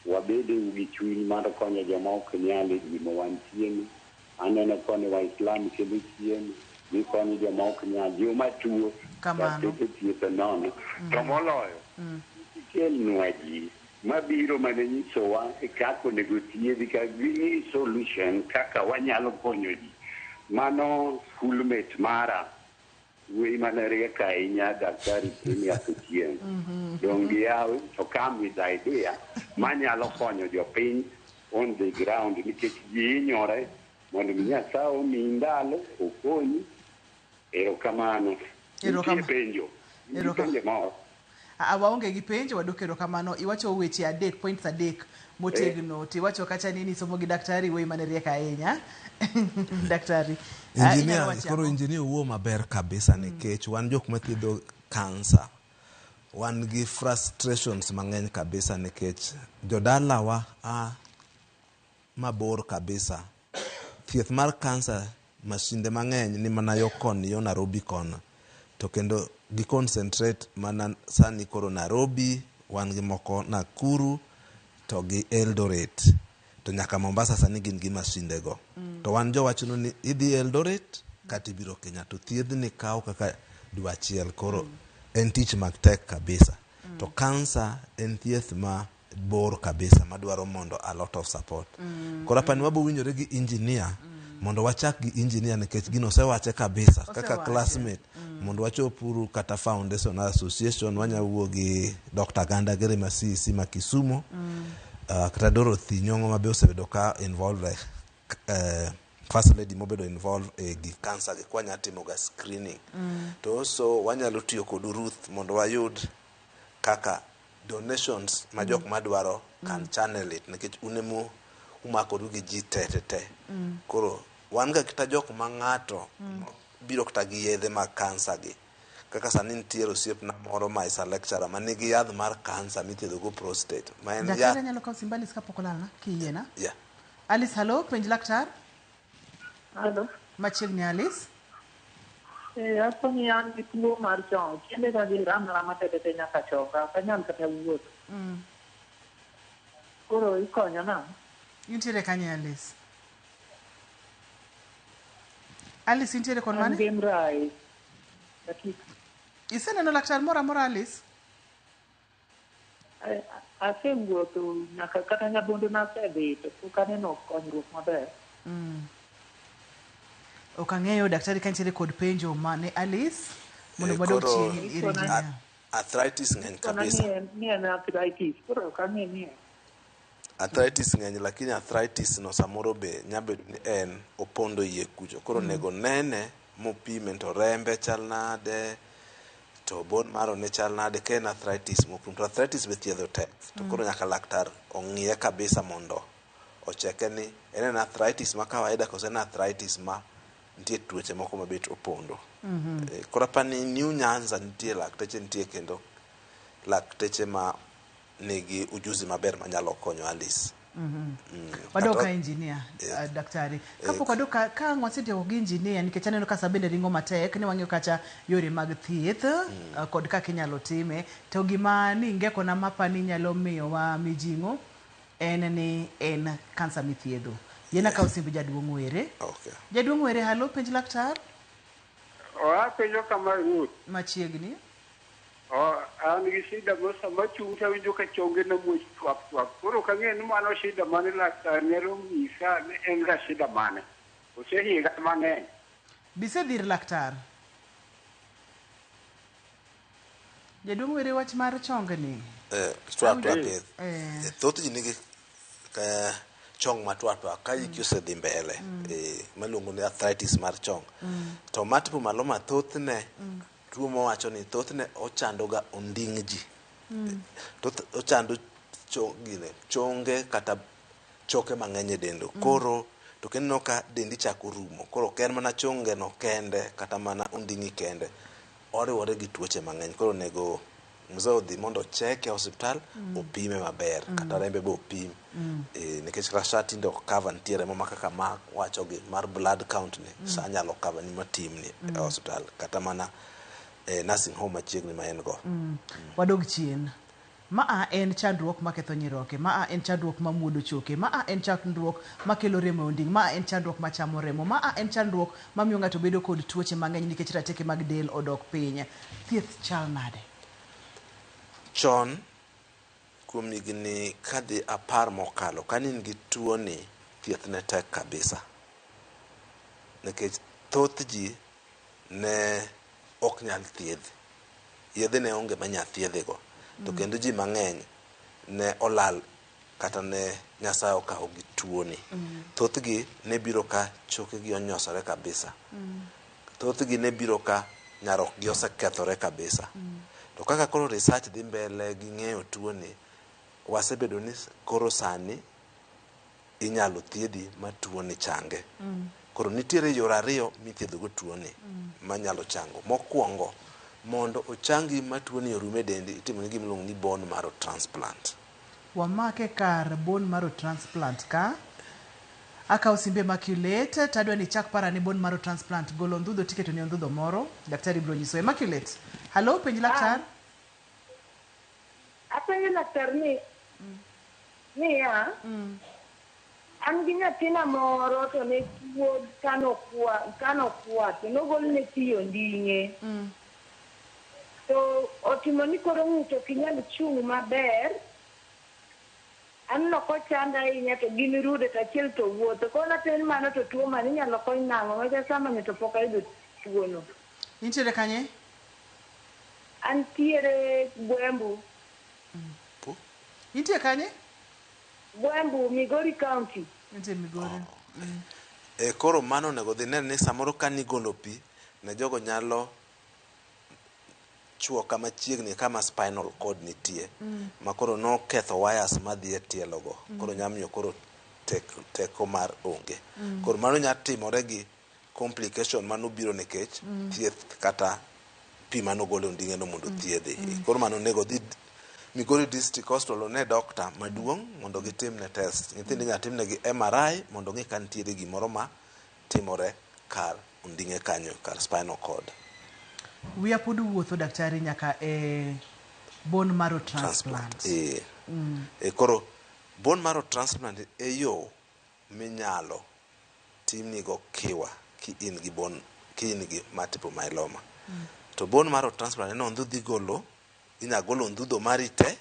wabede gi chuny mar konyo joma ok nyal e gima wantie ni. Aneno koni Waislam kelo chiemo, gikonyo joma ok nyal, joma tuo, Kamano. dakteche thieth nono. To moloyo, ikelnwa ji mabiro mana nyisowa kaka onego thiedhi, ka ging'i solution kaka wanyalo konyo ji. Mano schoolmate mara, wuoyi mane riek ahinya, Daktari Phineas Ochieng. Dong' giyaw to come with idea manyalo konyo jopiny on the ground nikech ji hinyore mondo mi Nyasaye omiyi ndalo okonyi. Erokamano. Nitie penjo. Nitie penjo moro. Waonge gi penjo wadwoko erokamano. Iwacho weche adek, points adek motegno. Tiwacho kacha ni nisomo gi daktari wuoyi mane riek ahinya. Daktari. Inyalo Engineer, wacho koro ang'o? engineer wuo maber kabisa nikech wan jok mathiedho kansa wan gi frustrations mang'eny kabisa nikech jodalawa a mabor kabisa. Thieth mar kansa masinde mang'eny ni mana yo koni yo Nairobi kono to kendo gi concentrate mana sani koro Nairobi wan gi moko Nakuru to gi Eldoret to nyaka Mombasa sani gin gi masinde go. To wan jowachono ni idhi Eldoret kata ibiro Kenya to thiedhni kawo kaka dwe achiel koro en tich matek kabisa. To kansa en thieth ma bor kabisa madwaro mondo a lot of support. Koro apani wabo winjore gi engineer mondo wachak gi engineer nikech gino osewache kabisa kaka Osewache. classmate mondo wachopuru kata foundation association wanya wuo gi Dr. Ganda Gere ma CEC ma Kisumu kata Dorothy Nyong'o ma be osebedo ka involved like, first lady mobedo involved e gik cancer gi kwanya timo ga screening to also wanyalo tiyo kod Ruth mondo wayud kaka donations ma jok madwaro can channel it nikech un emu umakoru gi ji te te te koro wan ga kata jok ma ng'ato biro kata gi yedhe mag kansa gi kaka sani nitiere osiepna moro ma is a lecturer ma nigi yath mar kansa mithiedho go prostate ma en Daktari yath anyalo kawo simb Alice kapok olalna kiyiena. yeah. Alice, hello, penj laktar. Hello. Machiegni Alice. Apo ni an gi tuo mar chong. Tiende ga gi rama rama tete te nyaka chonga. Ok anyal kata wuotho. Koro ikonyo nang'o? Intiere kanye Alice? Alice intiere kon An mane? gi Mrai. Iseneno laktar moro amora Alice? Asewuotho nyaka kata Nyabondo nasedhi to pok aneno konyruok maber. Ok ang'eyo daktari ka nitiere kod penjo ma ne Alice mondo wadog Koro chien ir engineer. arthritis ng'eny Kona kabisa. ni en arthritis. Koro ok ang'e ni en. Arthritis ng'eny lakini arthritis no samoro be nyabedo ni en opondo iye kucho. Koro onego nene mopime to rembe chal nade, to bone marrow ne chal nade ka en arthritis mopim. To arthritis be thiedho tek. To koro nyaka laktar ong'iye kabisa mondo ocheke ni en arthritis ma kawaida koso en arthritis ma nitie tuoche moko mabet opondo. Koro apani New Nyanza nitie lakteche nitie kendo lakteche ma nigi ujuzi maber manyalo konyo Alice. Wadok ka engineer, daktari. Kapok wadok ka ang' wasetieko gi engineer nikech aneno ka sa bende ringo matek ni wang'iyo kacha yore mag thieth kod kaka inyalo time to gima ni ngekona mapa ni nyalo miyowa mijing'o en ni en kansa mithiedho. Yiena kaw simb jaduong' Were. Okay. Jaduong' Were, halo, penj laktar. Apenjo kama Ruth. Machiegni. An gi shida mo sama chung' to awinjo ka chonge na muoch twak twak. Koro ok ang'eyo ni mano shida mane laktar nyalo nyisa ni en ga shida mane. Osehiga mang'eny. Bisedhi ir laktar. Jaduong' Were wach mar chongni. Twak twak thoth ji nigi chong matwak twak ka hiki osedhi mbele maluongo ni arthritis mar chong. To multiple myeloma thothne tuo mowacho ni thothne ochando ga onding' ji. Thoth ochando chonge kata choke mang'eny e dendo. Koro to kendo ka dendi chako rumo. Koro ok en mana chonge no kende kata mana onding'i kende. Oriwore gi tuoche mang'eny. Koro onego mzee odhi mondo ocheke e osiptal opime maber kata rembe be opim. Nikech kata sa tinde ok cover nitie remo ma kaka ma wacho gi mar blood count ni sa nyalo cover ni matimni e osiptal kata mana nursing home machiegni ma en go. Wadog chien. Maa en chandruok maketho nyiroke, maa en chandruok mamuodo choke, maa en chandruok makelo remo e onding', maa en chandruok machamo remo, maa en chandruok mamiyo ng'ato bedo kod tuoche mang'eny nikech rateke mag del odok piny. Thieth chal nade? Chon kuom higni kadhi 10 mokalo kane in gi tuo ni thieth ne tek kabisa. Nikech thoth ji ne ok nyal thiedh. Yedhe ne onge manya thiedhe go. To kendo ji mang'eny ne olal kata ne Nyasaye okawo gi tuo ni. Thothgi ne biro ka chokegi onyosore kabisa. Thothgi ne biro ka nyarokgi osekethore kabisa. To kaka koro research dhi mbele gi ng'eyo tuo ni wasebedo ni koro sani inyalo thiedhi ma tuo ni change. Koro nitiere yore ariyo mithiedho go tuo ni manyalo chango. Mokwongo mondo ochangi ma tuo ni orum e dendi itimo ni gima iluongo ni bone marrow transplant. Wamake kar bone marrow transplant ka. Akawo simbe Immaculate tadwa ni chak para ni bone marrow transplant golo ondhudho tiketo ni ondhudho moro daktari biro nyiso. Immaculate. Halo, penj laktar. Apenjo laktar ni niya, an gi nyathina moro to ne tuo kanokwa to nogolne pi onding'e. To otimo ni koro ng'ute ok nyal chung' maber. Aneno kochanda ahinya to gin rude to achiel to wuotho. Koro napenjo ni mano to tuo mane inyalo kony nang'o? Nikech samani to pok ayudo tuono. Intiere kanye? Antiere Gwembu. Intie kanye? Gwembu, Migori County. Intie Migori. Koro mano onego dhi nene ni samoro ka nigolo pi ne jogo nyalo chuo kama chiegni kama spinal cord nitie ma koro noketho wires madhi e tielo go. Koro nyamiyo koro teko mar onge. Koro mano nya timore gi complication manobiro nikech thieth kata pi manogol e onding'e no mondo thiedhi. Koro mano onego dhi Migori District Hospital one doctor maduong' mondo gitimne test. Nyithindo inyalo timnegi MRI mondo ong'e ka nitiere gimoro ma timore kar onding'e kanyo kar spinal cord. Wiya pod wuotho daktari nyaka e bone marrow transplant. Eh. E koro bone marrow transplant e yo minyalo timnigo kiwa ki in gi bone ki in gi multiple myeloma. To bone marrow transplant en ondhudho igolo, inya golo ondhudho mari te,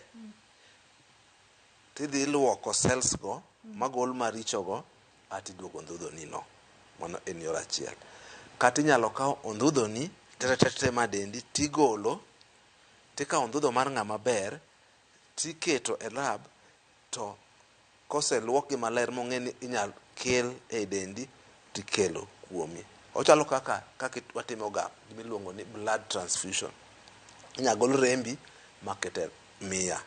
tidhi iluoko cells go magol maricho go atiduogo ondhudho ni no. Mano en yor achiel. Kata inyalo kaw ondhudho ni te te te ma dendi tigolo, tikawo ondhudho mar ng'ama ber tiketo e lab to koseluokgi maler mong'e ni inyal kel e dendi tikelo kuomi. Ochalo kaka kaka watimo ga gimiluongo ni blood transfusion. Inya gol rembi maket e miya.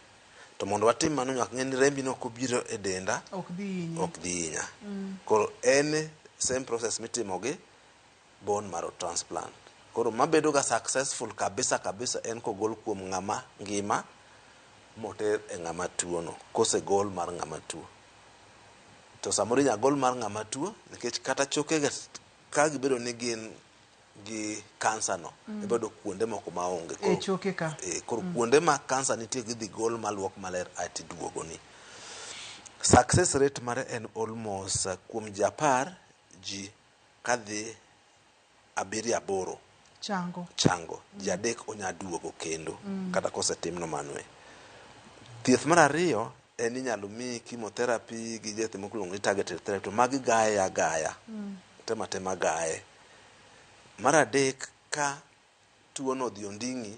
To mondo watim mano nyaka ng'e ni rembi no kobiro e denda Ok dhi hinyi. ok dhi hinya. Koro en same process mitimo gi bone marrow transplant. Koro mabedo ga successful kabisa kabisa en kogol kuom ng'ama ngima moter e ng'ama tuo no kosegol mar ng'ama tuo. To samoro inya gol mar ng'ama tuo nikech kata choke ga ka gibedo ni gin gi kansa no ibedo kuonde moko maonge. E choke ka. Koro kuonde ma kansa nitie gidhi gol maluok maler aeto iduogo ni. Success rate mare en almost kuom ji 10 ji kadhi 7 8 Chango. chango. Ji 3 onya duogo kendo kata kosetimno mano e. Thieth mar ariyo en inyalo miyi chemotherapy gi yath moko iluongo ni targeted therapy to magi gaye agaya. Tema tema gaye. Mar adek ka tuo no odhi onding'i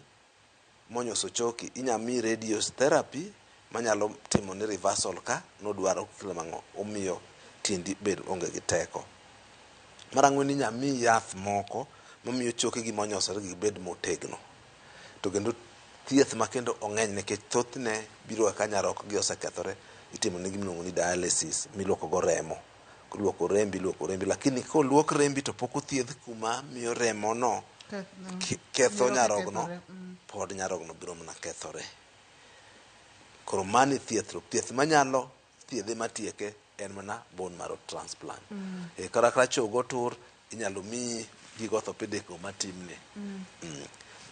monyoso choki inya miyi radiotherapy manyalo timo ni reversal ka nodwaro kile omiyo tiendi bed onge gi teko. Mar ang'wen inya miyi yath moko mamiyo choke gi monyosore gi bed motegno. To kendo thieth ma kendo ong'eny nikech thothne biro ka nyarok gi osekethore itimo ne gimiluongo ni dialysis miluoko go remo. Iluoko rembi iluoko rembi lakini koluok rembi to pok othiedh kuma miyo remo no ketho nyarogno pod nyarogno biro mana kethore. Koro mano e thieth to thieth manyalo thiedhe matieke en mana bone marrow transplant. Kata ka chogo otur inyalo miyi gig orthopedic go matimne.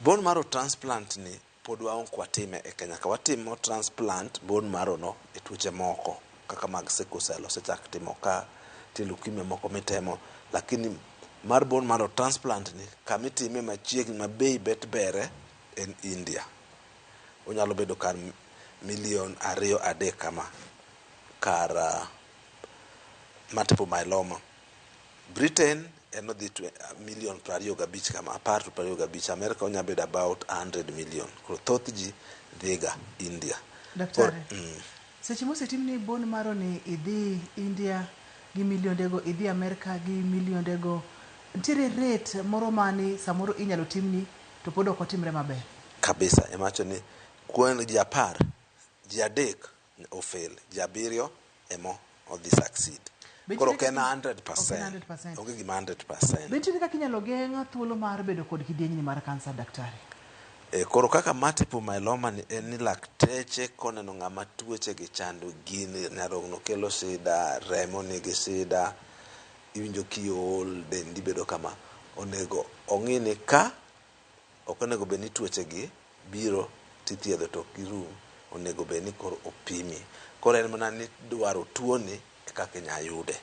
Bone marrow transplant ni pod waok watime e Kenya ka watimo transplant bone marrow no e tuoche moko kaka mag sickle cell osechak timo ka nitie leukemia moko mitemo lakini mar bone marrow transplant ni kamitime machiegni ma bei bet bere en India. Onyalo bedo kar milion 2 3 kama kar multiple myeloma. Britain en odhi milion 25 kama 10 to 25. America onya bedo about 100 million. Koro thoth ji dhiga India. Daktari. Seche mosetimni bone marrow ni idhi India gi miliondego, idhi Amerika gi miliondego, nitiere rate moro mani samoro inyalo timni to pod ok otimre maber. Kabisa emawacho ni kuom ji 10 ji 3 ofail, ji 7 emo odhi succeed. Koro ok en 100%. Onge gima 100%. Be nitiere kaka inyalo geng' thuolo mar bedo kod kidienyni mar kansa daktari? Koro kaka multiple myeloma ni en ni lakteche koneno ng'ama tuoche gi chando gini nyarogno kelo shida, remo nigi shida, iwinjo kiol, dendi bedo kama, onego ong'i ni ka ok onego bed ni tuoche gi biro tithiedho to ok girum, onego bed ni koro opimi. Koro en mana ni dwaro tuoni e kaka inya yude.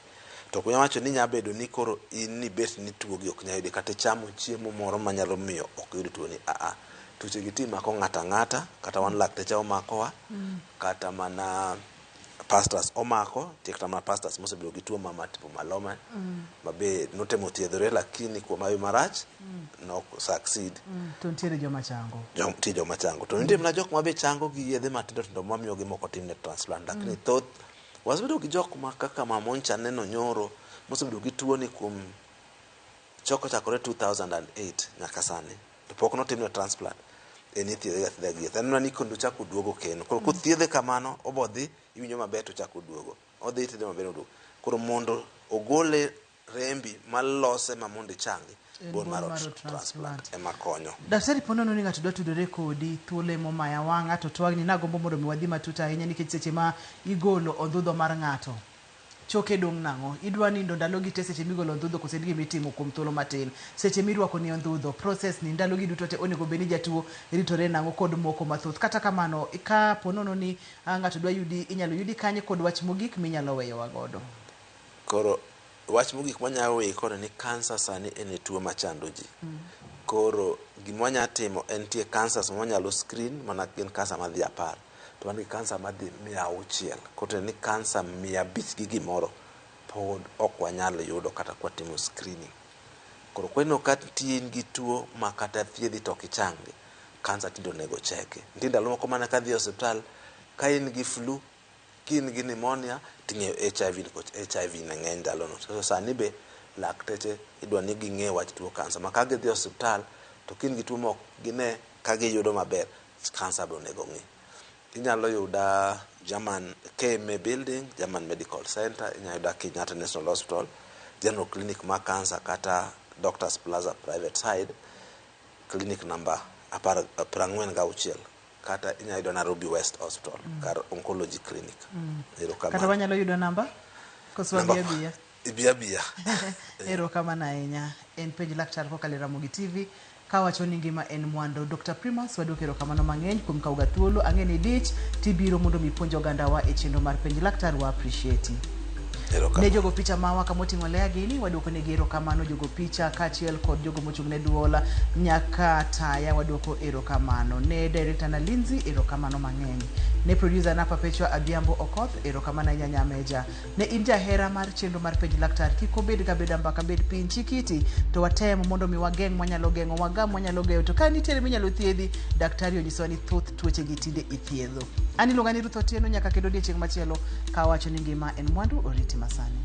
To ok wacho ni nya bedo ni koro in ni bet ni tuo gi ok nyal yudi kata ichamo chiemo moro manyalo miyo ok yud tuoni. Aa, tuoche gi ti mako ng'ato ang'ata, kata wan lakteche omakowa, kata mana pastors omako, nitie kata mana pastors mosebedo gi tuo mar multiple myeloma ma be notemo thiedhore lakini kuom hawi marach nok succeed. To nitiere joma chango. Nitie joma chango. To nitie mana jok ma be chango gi yedhe matindo tindo mamiyo gi mok otimne transplant. Lakini thoth wasebedo gi jok ma kaka Mamoncha neno nyoro mosebedo gi tuo ni kuom choko chakore 2008 nyaka sani to pok notimne transplant. En ithiedhe ga thiedha gi yath. En mana ni kendo ochako oduogo kendo. Koro kothiedhe kamano obo dhi iwinjo maber to ochako oduogo. Odhi ithiedhe maber oduogo. Koro mondo ogole rembi malose ma mondo ichangi bone marrow transplant ema konyo. Daktari po nono ni ng'ato dwa tudore kodi thuolo emomaya wang'a to twagni nagombo mondo mi wadhi matut ahinya nikech seche ma igolo ondhudho mar ng'ato Choke dong' nang'o? Idwa nindo ndalogi te seche migolo ondhudho koso en gima itimo kuom thuolo matin? Seche mirwako ni ondhudho, process ni ndalogi duto te onego bed ni jatuo ritore nang'o kod moko mathoth. Kata kamano, ka po nono ni ng'ato dwa yudi, inyalo yudi kanye kod wach mogik minyalo weyowa godo? Koro wach mogik mwanyalo weyi koro ni kansa sani en e tuo machando ji. Koro gima wanyalo timo en nitie cancers ma wanyalo screen mana gin kansa madhi 10 to wan gi kansa madhi 600. Koro ni kansa 500 gi gimoro pod ok wanyal yudo kata kwatimo screening. Koro kweneno ka nitie in gi tuo ma kata thiedhi to ok ichangi, kansa tinde onego cheki. Nitie ndalo moko mana kadhi e osiptal ka in gi flu, ka in gi pneumonia ting'eyo HIV nikech HIV ne ng'eny ndalono. So sani be lakteche idwa ni ging'e wach tuo kansa ma ka gidhi e osiptal to ka in gi tuo ma ok gine ka giyudo maber, kansa be onego ng'i. Inyalo yuda German KMA building, German Medical Center, inyalo yuda Kenyatta National Hospital, General Clinic ma kansa kata Doctors Plaza private side, clinic number 46 kata inyalo yudo Nairobi West Hospital, kar oncology clinic. Erokamano. Kata wanyalo yudo namba? Koso Namba- wabi abiya? Ibi abiya. Erokamano ahinya. En Penj Laktar kokalo e Ramogi TV kawacho ni ngima en mwandu. Dr. Primus waduoko erokamano mang'eny kuom kawo ga thuolo. Ang'e ni dich tibiro mondo mi ipuonj ogandawa e chenro mar Penj Laktar wa appreciate. Ne jogo picha mawa kama oting'o Lea gini waduoko negi erokamano jogo picha kaachiel kod jogo mochung' ne duol nyaka taya waduoko erokamano ne director na Lindsay erokamano mang'eny ne producer na Perpetua Adhiambo Okoth erokamano ahinya Nyameja ne in jahera mar chenro mar Penj Laktar kik obed ga beda mbaka bed piny chikiti to watem mondo mi wageng' mwanyalo geng'o wagam mwanyalo geng'o to ka nitiere minyalo thiedhi daktari onyisowa ni thoth tuoche gi tinde ithiedho an iluonga ni Ruth Otieno nyaka kendo odiechieng' machielo kawacho ni ngima en mwandu oriti masani.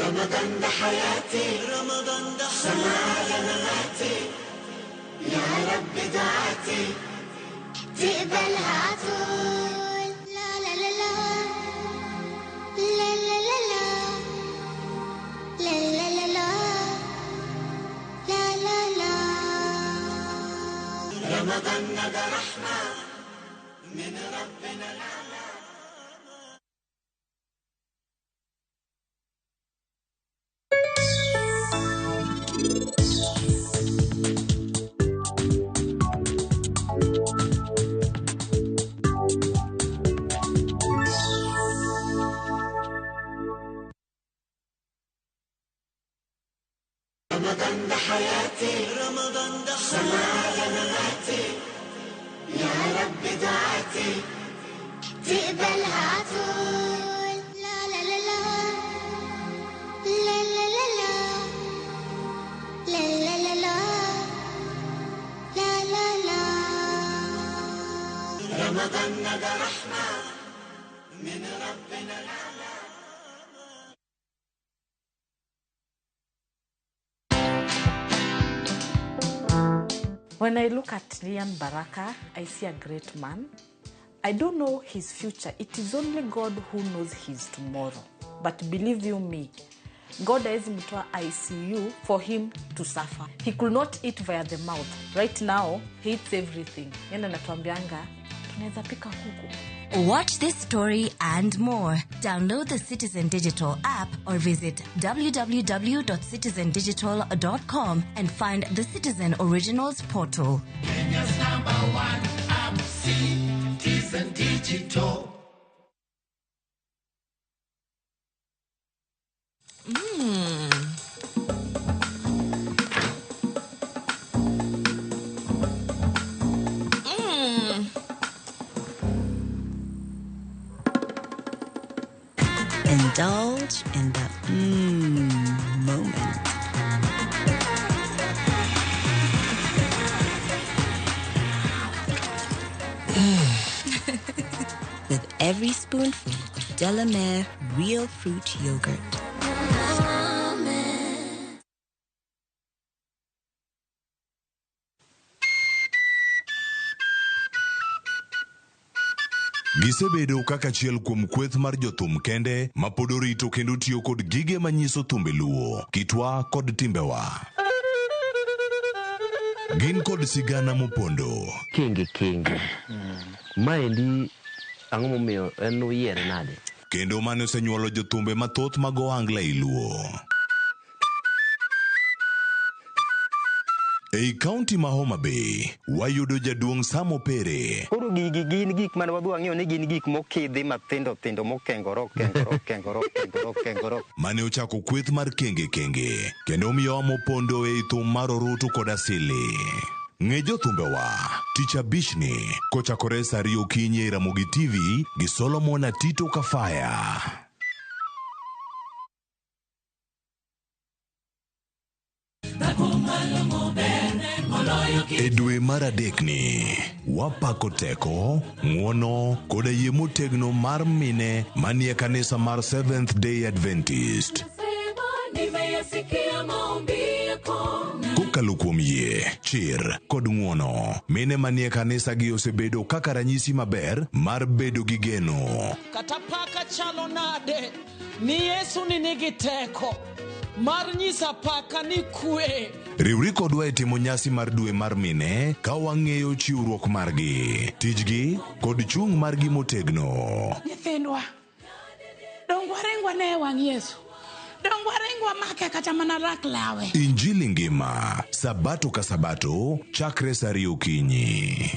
رمضان ده حياتي، رمضان ده سمع مماتي، يا رب دعاتي تقبلها عطول. لا لا لا لا لا لا لا لا لا لا لا لا لا لا. رمضان ده رحمة من ربنا الأعلى. رمضان ده حياتي، رمضان ده سمع مماتي، يا رب دعاتي تقبلها عطول. لا لا لا لا لا لا لا لا لا لا لا لا لا لا. رمضان ده رحمة من ربنا الأعلى. When I look at Lian Baraka, I see a great man. I don't know his future. It is only God who knows his tomorrow. But believe you me, God hawezi mtoa ICU for him to suffer. He could not eat via the mouth. Right now, he eats everything. Yeye anatuambianga, tunaweza pika kuku. Watch this story and more. Download the Citizen Digital app or visit www.citizendigital.com and find the Citizen Originals portal. Kenya's number one app, Citizen Digital. Indulge in the moment. With every spoonful of Delamere real fruit yogurt. Gisebedo kaka achiel kuom kweth mar jothum kende ma pod orito kendo tiyo kod gige manyiso thumbe Luo, kitwa kod timbewa. Gin kod sigana mopondo. Kenge kenge. Maendi ang'o momiyo en uyiere nade? Kendo mane osenyuolo jothumbe mathoth mag ohangla ei Luo. Ei kaunti ma Homa Bay, wayudo jaduong' Sam Opere. Koro gigi gin gik mane wadhi wang'iyo ni gin gik mokidhi mathindo thindo mokengore okengore okengore okengore okengore. Mane ochako kweth mar Kenge Kenge kendo omiyowa mopondo ei thum mar orutu kod asili. Ng'e jothumbewa tich abichni kochakore saa 2 okinyi ei Ramogi TV gi Solomon Atito Kafaya. E dwe mar adekni, wapako teko, ng'wono koda yie motegno mar mine manie kanisa mar Seventh Day Adventist. Kokalo kuom yie, chir kod ng'wono, mine manie kanisa gi osebedo kaka ranyisi maber mar bedo gi geno. Kata paka chalo nade ni Yesu ni nigi teko mar nyiso apaka ni kwe. Riwri kodwa e timo nyasi mar dwe mar mine ka wang'eyo chiwruok margi, tijgi kod chung' margi motegno. Nyithindwa, dong waringwa ne e wang' Yesu. Dong waringwa make kata mana rak lawe. Injili ngima, sabato ka sabato, chakre saa 2 okinyi.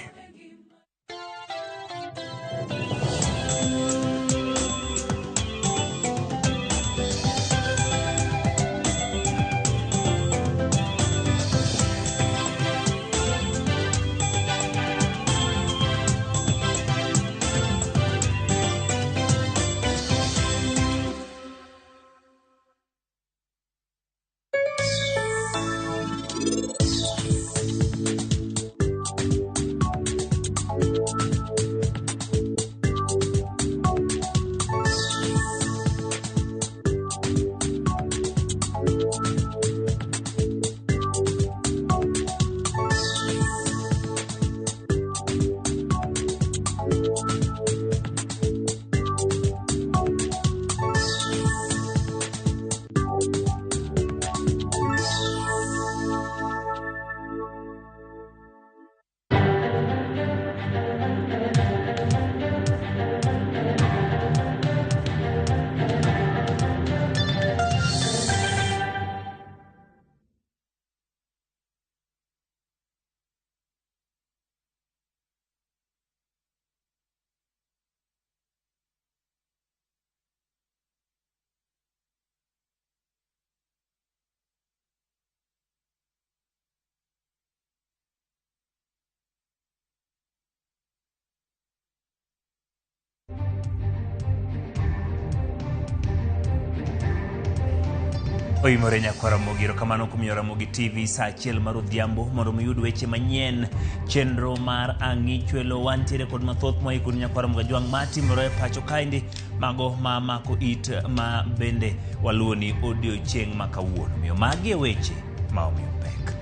Oimore nyakwar Ramogi, erokamano kuom miyo Ramogi TV saa 1 mar odhiambo mondo mi uyud weche manyien. Chenro mar Ang'i Chwelo wantiere kod mathoth moikoni nyakwar Ramogi Ajwang' matimore e pacho kaendi, mago ma mako it ma bende waluwoni odiochieng' ma kawuono. Omiyo magi e weche ma omiyo pek.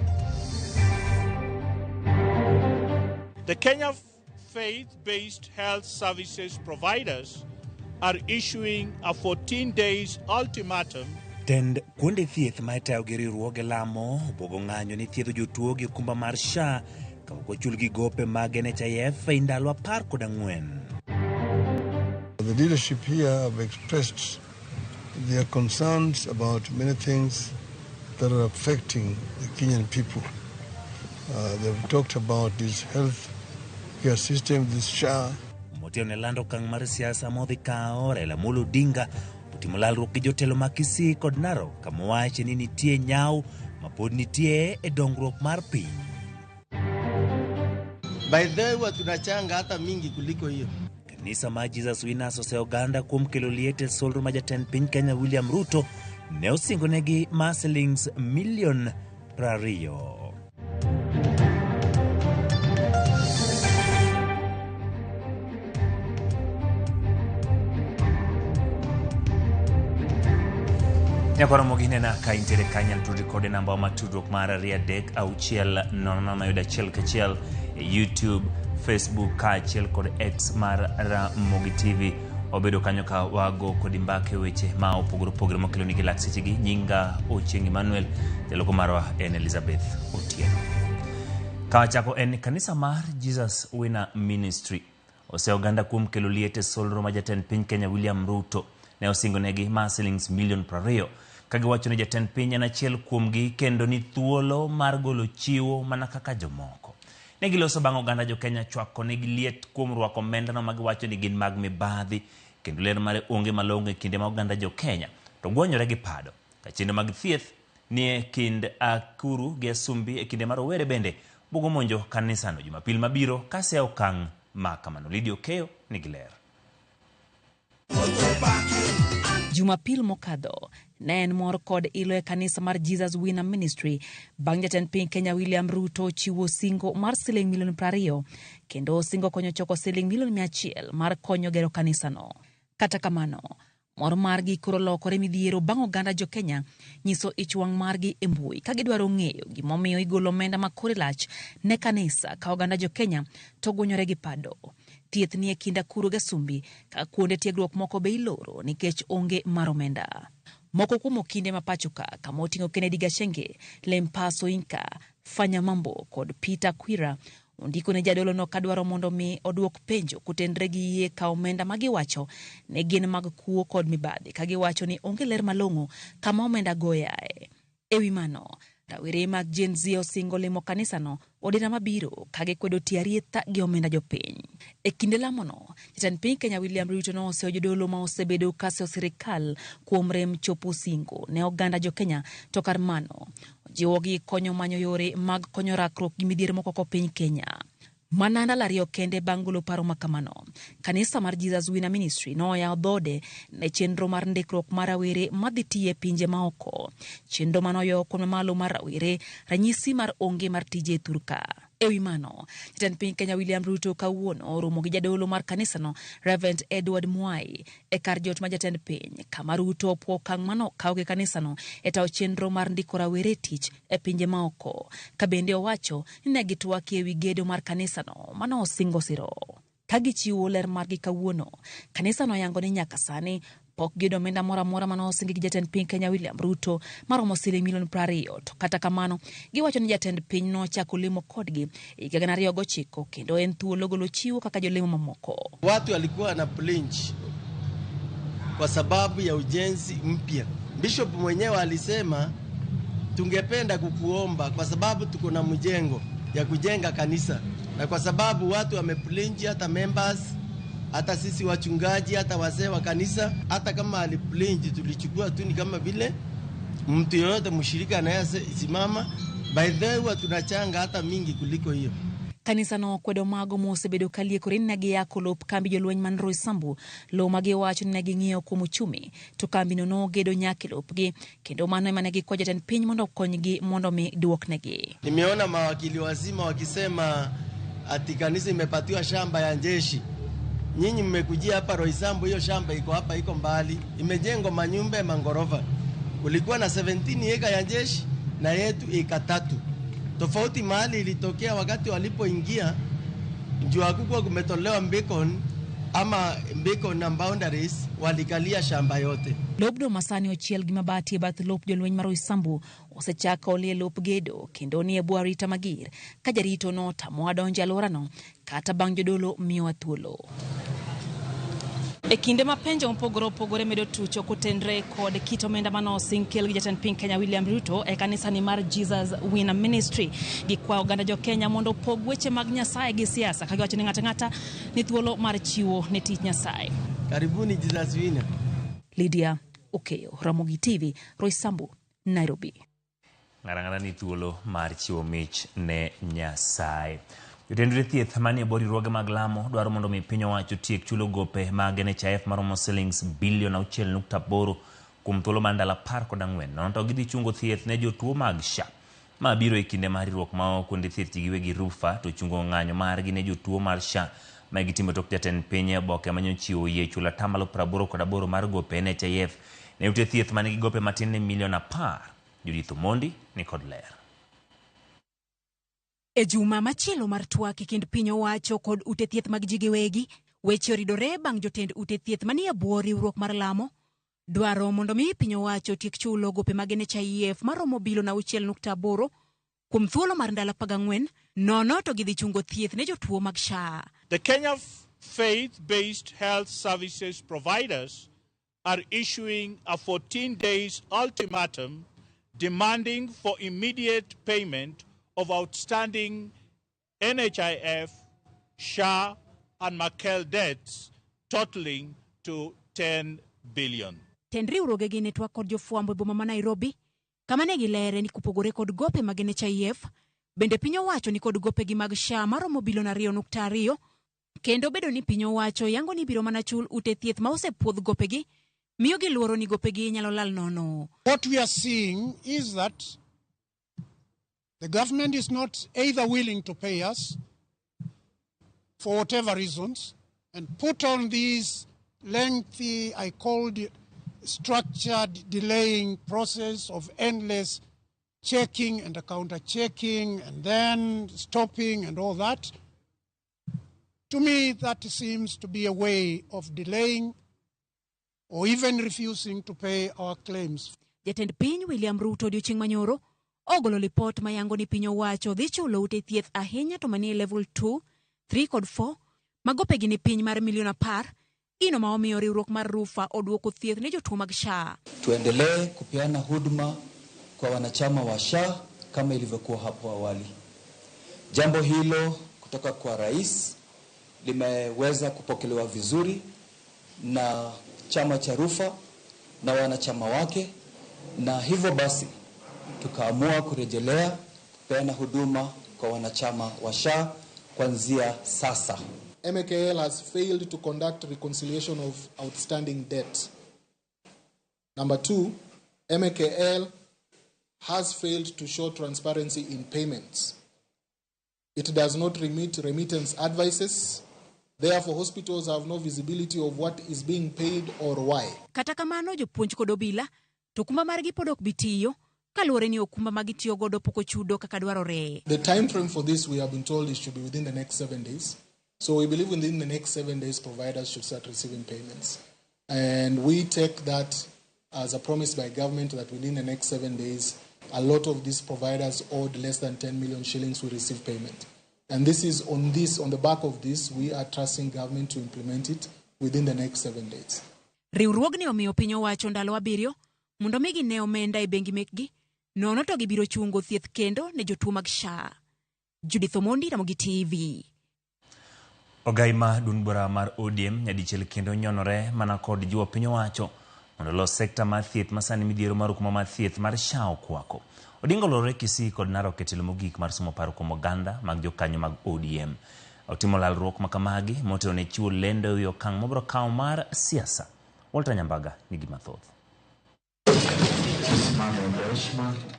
The Kenya faith-based health services providers are issuing a 14 days ultimatum. Tend kuonde thieth ma itayo gi riwruoge lamo obwogo ng'anyo ni thiedho jotuo gi okumba mar SHA ka ok ochulgi gope mag NHIF e ndalo 14. The leadership here have expressed their concerns about many things that are affecting the Kenyan people. They've talked about this health care system, this SHA. Motelo ne lando okang' mar siasa modhi kawo Raila Amolo Odinga otimo lalruok gi jotelo ma Kisii kod Narok kama owache ni nitie nyawo ma pod nitie e dongruok mar piny. By the way, huwa tunachanga hata mingi kuliko hiyo. Kanisa mar Jesus Winners oseyo oganda kuom kelo liet e solro ma jatend piny Kenya William Ruto ne osingonegi mar silings milion 20. Nyakwaro moginena ka intiere ka inyalo tudri kode namba mar tudruok mar 236 00 yudo 1 1 e YouTube, Facebook kaachiel kod X mar Ramogi TV. Wabedo kanyo ka wago kodi mbaka e weche ma opogore opogore mokelo nigi lak sechegi. Nyinga Ochieng' Emmanuel, jaloko marwa en Elizabeth Otieno. Ka wachako en kanisa mar Jesus Winner Ministry oseyo oganda kuom kelo liet e solro ma jatend piny Kenya William Ruto ne osingonegi mar silings milion 20 ka giwacho ni jatend piny en achiel kuomgi kendo ni thuolo mar golo chiwo mana kaka jomoko. Ne giloso bang' oganda jo Kenya chwako negi liet kuom rwako omendano ma giwacho ni gin mag mibadhi kendo ler mare onge malong'o e kinde ma oganda jo Kenya to gwonyore gi pado ka chenro mag thieth nie kind Akuru gi Asumbi e kinde ma rowere bende bugo monjo kanisano Jumapil mabiro kaseyo okang' ma kamano. Lydia Okeyo nigi ler. Jumapil mokadho ne en mor kod ilo e kanisa mar Jesus Winner Ministry bang' jatend piny Kenya William Ruto chiwo singo mar siling milion 20 kendo singo konyo choko siling milion 100 mar konyo gero kanisano. Kata kamano, mor margi koro lokore midhiero bang' oganda jo Kenya nyiso ich wang' margi e mbui ka gidwaro ng'eyo gimomiyo igolo omenda ma kore lach ne kanisa ka oganda jo Kenya to gwonyore gi pado. Thieth ni e kind Akuru gi Asumbi ka kuonde tiegruok moko be iloro nikech onge mar omenda. Moko kuom okinde ma pacho ka kama oting'o Kennedy Gachenge, Lempa Soyinka, Fanya Mambo kod Peter Kwira ondiko ne jadolo no kadwaro mondo mi oduok penjo kotenre gi yie ka omenda ma giwacho ne gin mag kuo kod mibadhi ka giwacho ni onge ler malong'o kama omenda go yae. Ewi mano, rawere mag Gen Z osingo limo kanisano odira mabiro ka gikwedo tiyo arietha gi omenda jopiny. E kinde lamono, jatend piny Kenya William Ruto noseyo jodolo ma osebedo kaseyo sirikal kuom rem chopo singo ne oganda jo Kenya to kar mano ojiwogi konyo manyo yore mag konyo rakruok gi midhiero mokoko piny Kenya. Mana ndalo ariyo kende bang' golo paro ma kamano, kanisa mar Jesus Winner Ministry noyawo dhode ne chenro mar ndikruok mar rawere madhi tiyo e pinje maoko. Chenro manoyawo kwan mamalo mar rawere, ranyisi mar onge mar tije e thurka. Ewi mano, jatend piny Kenya William Ruto kawuono oromo gi jadolo mar kanisano Reverend Edward Mwai e kar jot ma jatend piny, kama Ruto opuo okang' manokaw gi kanisano e tayo chenro mar ndiko rawere tich e pinje maoko. Ka bende owacho ni ne gitwak ewi gedo mar kanisano mano osingo siro. Ka gichiwo ler margi kawuono, kanisano oyango ni nyaka sani pok giyudo omenda moro amora mane osingi gi jatend piny Kenya William Ruto maromo siling milion 20. To kata kamano, giwacho ni jatend piny nochako lemo kodgi e higa 2009 kendo en thuolo golo chiwo kaka jolemo mamoko. Watu walikuwa na pledge kwa sababu ya ujenzi mpya. Bishop mwenyewe alisema tungependa kukuomba kwa sababu tuko na mjengo ya kujenga kanisa, na kwa sababu watu wamepledge, hata members, hata sisi wachungaji, hata wazee wa kanisa, hata kama alipledge tulichukua tu ni kama vile mtu yoyote mshirika anayesimama. By the way, huwa tunachanga hata mingi kuliko hiyo. Kanisano okwedo mago mosebedo kaliekore ni ne giyako lop kambi jolweny man Roysambu, lowo ma giwacho ni ne ging'iewo kuom uchumi, to kambino nogedo nyaka e lopgi, kendo mano ema ne gikwayo jatend piny mondo okonygi mondo mi duoknegi. Nimeona mawakili wazima wakisema ati kanisa imepatiwa shamba ya jeshi. Nyinyi mmekujia hapa Roysambu, hiyo shamba iko hapa, iko mbali, imejengwa manyumba ya mangorofa. Kulikuwa na 17 eka ya jeshi na yetu eka 3. Tofauti mahali ilitokea wakati walipoingia, juu hakukuwa kumetolewa beacon ama beacon na boundaries, walikalia shamba yote. Lobno masani ochiel gi mabati e bath lop jolweny mar Roysambu osechak olie lop gedo kendo ni e bwo arita mager ka jarito notamowa donjo e alworano kata bang' jodolo miyowa thuolo. E kinde ma penjo mopogore opogore medo tucho kotenre kod kit omenda mane osing kel gi jatend piny Kenya William Ruto e kanisani mar Jesus Winner Ministry. Gikwayo oganda jo Kenya mondo opog weche mag Nyasaye gi siasa ka giwacho ni ng'ato ang'ata ni thuolo mar chiwo ne tich Nyasaye. Karibuni Jesus Winner. Lydia Okeyo, Ramogi TV, Roysambu, Nairobi. Ng'ara ni thuolo mar chiwo mich ne Nyasaye. Jotend ute thieth manie bwo riwruoge mag lamo dwaro mondo mi piny owacho otiek chulo gope mag NHIF maromo silings bilion 6.8 kuom thuolo mar ndalo 14, nono to gidhi chungo thieth ne jotuo mag SHA. Ma biro e kinde mar riwruok ma kuonde thieth ji giwegi rufa to chungo ng'anyo margi ne jotuo mar SHA ma gitimo tok jatend piny e oboke manyochiwo yie chulo atamalo 88 mar gope NHIF ne ute thieth manigi gope matin ne milion 10. Judith Omondi ni kod ler. E juma machielo mar twak e kind piny owacho kod ute thieth mag ji giwegi, weche oridore bang' jotend ute thieth manie bwo riwruok mar lamo dwaro mondo mi piny owacho otiek chulo gope mag NHIF maromo bilion 6.8 kuom thuolo mar ndalo 14, nono to gidhi chungo thieth ne jotuo mag SHA. The Kenya Faith-Based Health Services Providers are issuing a 14 days ultimatum demanding for immediate payment of outstanding NHIF, SHA, and Makel debts totaling to 10 billion. Tend riwruogegi ne twak kod jofwambo e boma ma Nairobi, kama ne gilere ni kopogore kod gope mag NHIF, bende piny owacho ni kod gopegi mag SHA maromo bilion 2.2, kendo bedo ni piny owacho yango ni biro mana chul ute thieth ma osepuodh gopegi, miyo giluoro ni gopegi nyalo lal nono. What we are seeing is that the government is not either willing to pay us for whatever reasons and put on this lengthy, I called it structured delaying process of endless checking and counter-checking and then stopping and all that. To me, that seems to be a way of delaying or even refusing to pay our claims. Jatend piny William Ruto odiochieng' manyoro ogolo lipot mayango ni piny owacho dhi chulo ute thieth ahinya to manie level 2, 3 kod 4 ma gopegi ni piny mar milion 10, gino ma omiyo riwruok mar Rufa oduoko thieth ne jotuo mag SHA. Tuendelee kupeana huduma kwa wanachama wa SHA kama ilivyokuwa hapo awali. Jambo hilo kutoka kwa rais limeweza kupokelewa vizuri na chama cha Rufa na wanachama wake, na hivyo basi tukaamua kurejelea kupeana huduma kwa wanachama wa SHA kuanzia sasa. MKL has failed to conduct reconciliation of outstanding debt. Number 2, MKL has failed to show transparency in payments. It does not remit remittance advices. Therefore, hospitals have no visibility of what is being paid or why. Kata kamano, jopuonj kod obila to okumba margi pod ok bi tiyo kaluwore ni okumba ma gitiyo godo pok ochudo kaka dwarore. The time frame for this, we have been told, it should be within the next 7 days. So we believe within the next 7 days, providers should start receiving payments. And we take that as a promise by government that within the next 7 days, a lot of these providers owed less than 10 million shillings will receive payment. And this is on the back of this, we are trusting government to implement it within the next 7 days. Riwruogni omiyo piny owacho ndalo 7 mondo mi gine omenda e bengi mekgi, nono to gibiro chungo thieth kendo ne jotuo mag SHA. Judith Omondi, Ramogi TV. Ogai ma duond bura mar ODM nyadichiel kendo nyonore mana kod jiwo piny owacho mondo olos sekta mar thieth masani midhiero mar okumba mar thieth mar SHA okwako. Odinga olorore Kisii kod Narok e tielo mogik mar somo paro kuom oganda mag jokanyo mag ODM. Otimo lalruok makamagi motelo ne chiwo lendo ewi okang' mobiro kawo mar siasa. Walter Nyambaga nigi mathoth.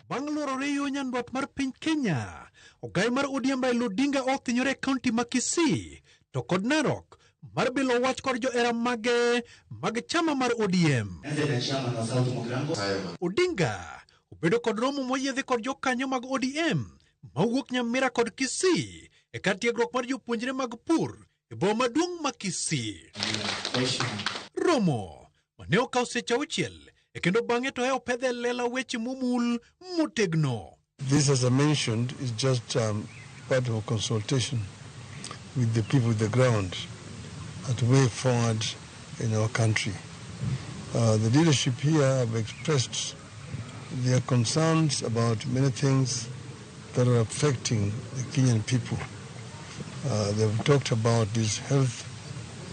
Bang' lworore yo nyandwat mar piny Kenya, ogai mar ODM Raila Odinga othinyore e kaunti ma Kisii to kod Narok mar bilo wach kod johera mage mag chama mar ODM. Odinga obedo kod romo moyiedhi kod jokanyo mag ODM mawuok Nyamira kod Kisii e kar tiegruok mar jopuonjre mag pur e boma maduong' ma Kisii. Romo mane okawo seche 6 e kendo bang'e to e opedhe e lela weche momul motegno. This, as I mentioned, is just part of a consultation with the people on the ground at way forward in our country. The leadership here have expressed their concerns about many things that are affecting the Kenyan people. They've talked about this health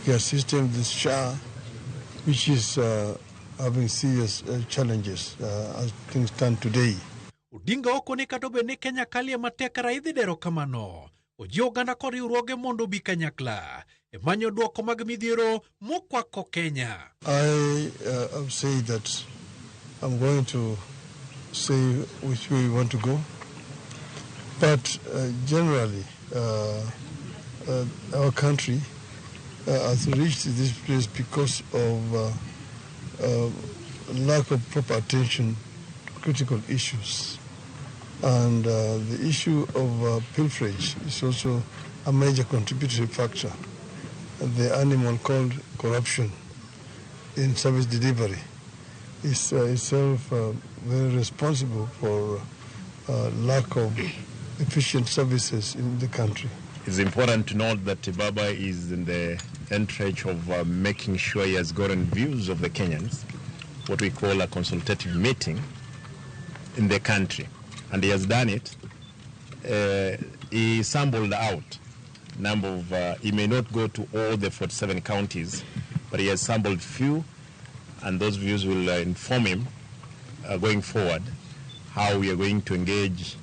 care system, this SHA, which is having serious challenges as things stand today. Odinga okone kata obedo ni Kenya kalie matek kara idhi dero kamano. Ojiwo oganda kod riwruoge mondo obi kanyakla e manyo duoko mag midhiero mokwako Kenya. I have said that I'm going to say which way we want to go, but generally our country has reached this place because of lack of proper attention to critical issues. And the issue of pilferage is also a major contributory factor. The animal called corruption in service delivery is itself very responsible for lack of efficient services in the country. It's important to note that Baba is in the entrench of making sure he has gotten views of the Kenyans, what we call a consultative meeting in the country. And he has done it. He sampled out number of, he may not go to all the 47 counties, but he has sampled few, and those views will inform him going forward how we are going to engage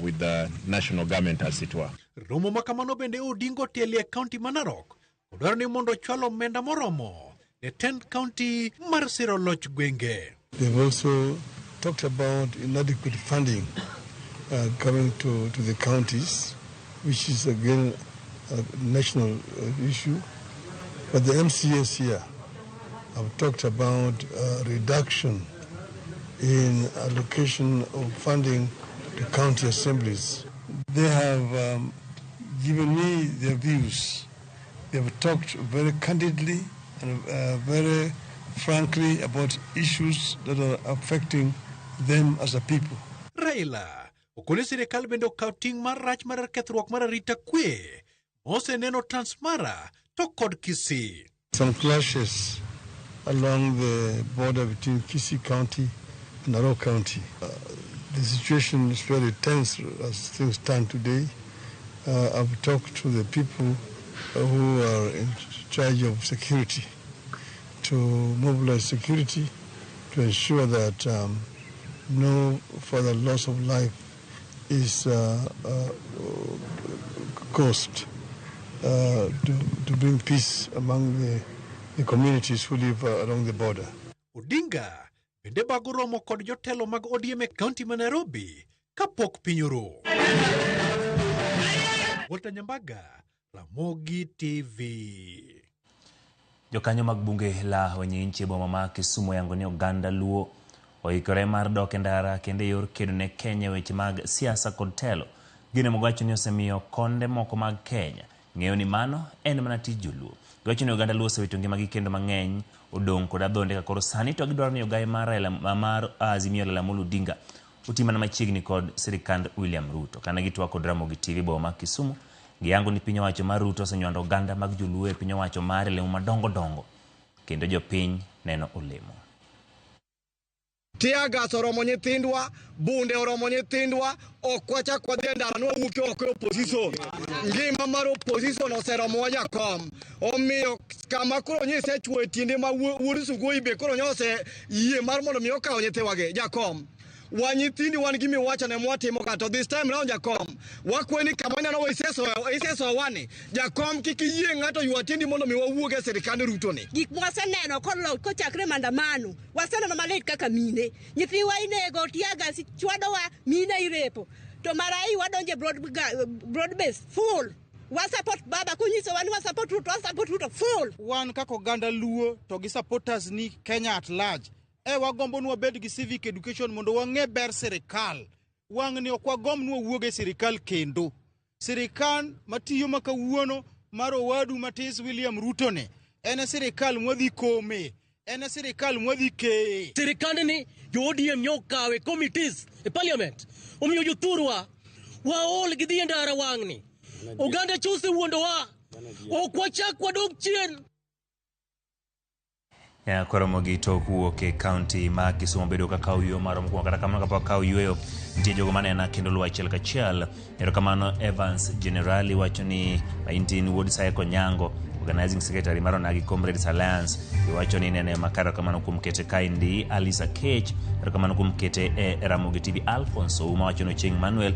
with the national government, as it were. Romo ma kamano bende Odinga otielo e kaunti ma Narok odwaro ni mondo ochwal omenda moromo ne tend kaunti mar siro loch gwenge. They've also talked about inadequate funding coming to the counties, which is again a national issue. But the MCAs here have talked about reduction in allocation of funding to county assemblies. They have given me their views. They have talked very candidly and very frankly about issues that are affecting them as a people. Raila okone sirikal bende okaw ting' mar rach mar kethruok mar arita kwe moseneno Transmara to kod Kisii. Some clashes along the border between Kisii County and Narok County. The situation is very tense as things stand today. I've talked to the people who are in charge of security to mobilize security to ensure that no further loss of life is caused to bring peace among the communities who live along the border. Odinga bende bago romo kod jotelo mag ODM e kaunti ma Nairobi kapok piny oru. Walter Nyambaga, Ramogi TV. Jokanyo mag bunge la wenye e boma ma Kisumu yango ni oganda Luo oikore mar dok e ndara kendo e yor kedo ne Kenya weche mag siasa kod telo. Gino mowacho ni osemiyo konde moko mag Kenya ng'eyo ni mano en mana tij joluo. Giwacho ni oganda Luo osewito ngimagi kendo mang'eny odong' kod adhonde ka koro sani to gidwaro ni ogaye mar Raila mar Azimio la Amolo Odinga oti mana machiegni kod sirikand William Ruto. Kane gitwak kod Ramogi TV boma ma Kisumu, giyango ni piny owacho mar Ruto osenywando oganda mag joluo e piny owacho mare lemo madongo dongo kendo jopiny neno olemo. Tear gas oromo nyithindwa, bunde oromo nyithindwa, ok wachak wadhi e ndara nwawuok oko e opposition. Ngima mar opposition oseromowa jakom. Omiyo kama koro nyisechuo e tiende ma wuod Sugoi be koro nyose yie mar mondo mi okaw nyithiwagi jakom. Wan nyithindi wan gima iwachone mwatimo ka to this time round jakom wakwe ni kama ineno iseso wani jakom kik iyie ng'ato ywa tiendi mondo mi wawuog e sirikand Ruto ni. Gik mwaseneno kochakre maandamano waseneno malit kaka mine nyithiwa inego tear gas chwadowa mine irepo to mara hii wadonje broad base full wa support baba kunyisowa ni wa support Ruto, wa support Ruto full. Wan kaka oganda Luo to gi supporters ni Kenya at large wagombo ni wabed gi civic education mondo wang'e ber sirikal. Wang'ni ok wagomb ni wawuog e sirikal kendo. Sirikal matiyo ma kawuono mar owadu matis William Ruto ni en e sirikal mwadhi kome, en e sirikal mwadhi keye. Sirikandni jo ODM nyokawe committees e parliament. Omiyo jothurwa waol gi dhi e ndara wang'ni. Oganda cha osewuondowa. Ok wachak wadog chien. Ya, koro mogik to kuwuok e kaunti ma Kisumu bedo kaka kawo yueyo marwa mokwongo. Kata kamano kapok akawo yueyo, nitie jogo manena kendo luwo achiel kachiel. Erokamano Evans Generali wacho ni intin wuod Saeko Onyango, organizing secretary mar Onagi Comrades Alliance, iwacho ni nene makare. Erokamano kuom kete kaendi. Alisa Kech, erokamano kuom kete e Ramogi TV. Alphonse Ouma wacho ni Ochieng' Manuel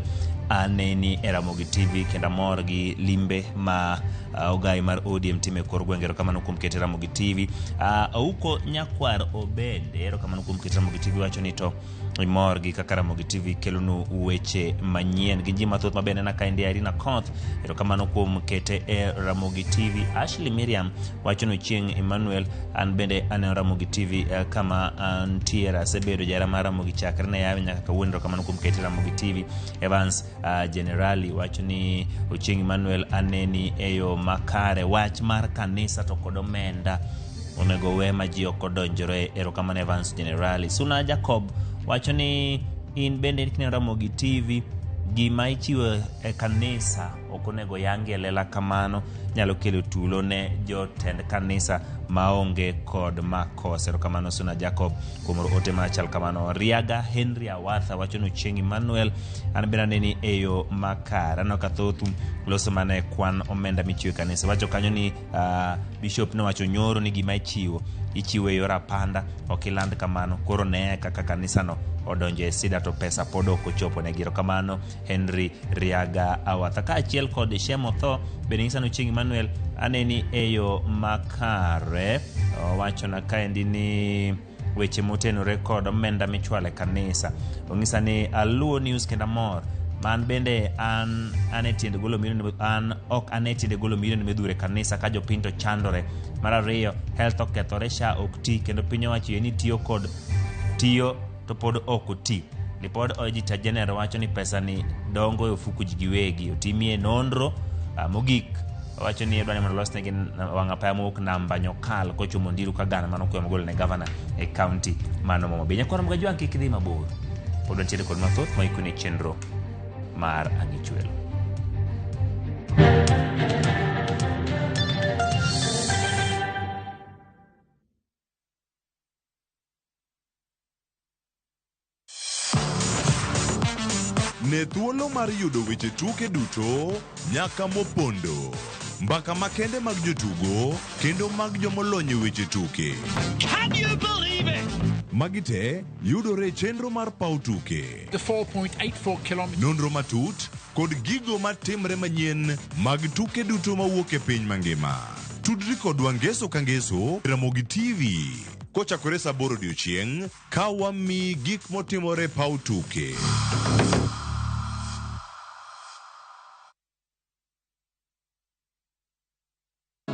aneni e Ramogi TV kendo amor gi limbe ma ogai mar ODM timo e kor gwenge. Erokamano kuom kete Ramogi TV. Ouko Nyakwar Obende, erokamano kuom kete Ramogi TV, wacho ni to imor gi kaka Ramogi TV kelonu weche manyien gi ji mathoth mabende na kaendi. Irina Koth, erokamano kuom kete e Ramogi TV. Ashley Miriam wacho ni Ochieng' Emmanuel, an bende aneno Ramogi TV kama antiere, asebedo jara mar Ramogi chakre ne yawe nyaka kawuono. Erokamano kuom kete Ramogi TV. Evans Generali wacho ni Ochieng' Emmanuel aneni e yo makare, wach mar kanisa to kod omenda onego we ma ji ok odonjore. Erokamano Evans Generali. Suna Jacob wacho ni in bende kineno Ramogi TV, gima ichiwo e kanisa ok onego yangi e lela kamano, nyalo kelo tulo ne jotend kanisa maonge kod makosa. Erokamano Suna Jacob kuom oro ote machal kamano. Riaga Henry Awatha wacho ni Ochieng' Emmanuel, an bende aneni e yo makare. Aneno ka thothu loso mana e kwan omenda michiwo e kanisa. Wacho kanyo ni Bishop nowacho nyoro ni gima ichiwo ichiwo e yor apanda, ok iland kamano. Koro neye kaka kanisano odonjo e sida to pesa pod ok ochopo negi. Erokamano Henry Riaga Awatha. Kaachiel kod Shem Otho bende nyisa ni Ochieng' Emmanuel aneni e yo makare. Owachona kaendi ni weche motenore kod omenda michwalo e kanisa. Onyisa ni aluwo news kendo amor man bende an ane tiend golo milion, an ok ane tiende golo milion midhuro e kanisa ka jopiny to chandore. Mar ariyo, health okethore, SHA ok ti kendo piny owacho yie ni tiyo kod tiyo to pod ok oti. Lipod Auditor General wacho ni pesa ni dongo e ofuku ji giwegi. Otimie nonro mogik wacho ni idwa ni mondo olosnegi wang' apaya mowuok namba Nyokal kochomo Ndiru Kagana, mano kwayo mogolo ne gavana e kaunti mano Homa Bay. Nyakwar Mgajwang' kik idhi mabor. Pod wantiere kod mathoth moikoni e chenro mar Ang'ichwelo. Ne thuolo mar yudo weche tuke duto nyaka mopondo. Mbaka makende mag jotugo kendo mag jomolony e weche tuke. Can you believe it? Magi te yudore e chenro mar paw tuke. The 4.84 kilometers. Nonro matut kod gigo matimre manyien mag tuke duto mawuok e piny mangima. Tudri kodwa ngeso ka ngeso Ramogi TV kochakore saa 8 odiochieng' ka wamiyi gik motimore e paw tuke.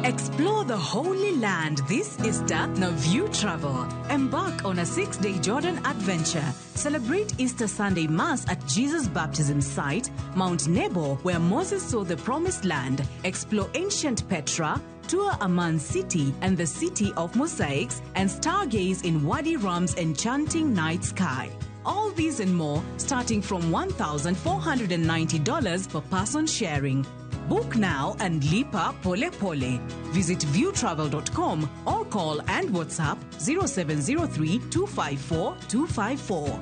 Explore the Holy Land this Easter na View Travel. Embark on a 6-day Jordan adventure. Celebrate Easter Sunday Mass at Jesus' baptism site, Mount Nebo, where Moses saw the Promised Land. Explore ancient Petra, tour Amman City and the City of Mosaics, and stargaze in Wadi Rum's enchanting night sky. All these and more starting from $1,490 per person sharing. Book now and lipa pole pole. Visit viewtravel.com or call and WhatsApp 0703 254 254.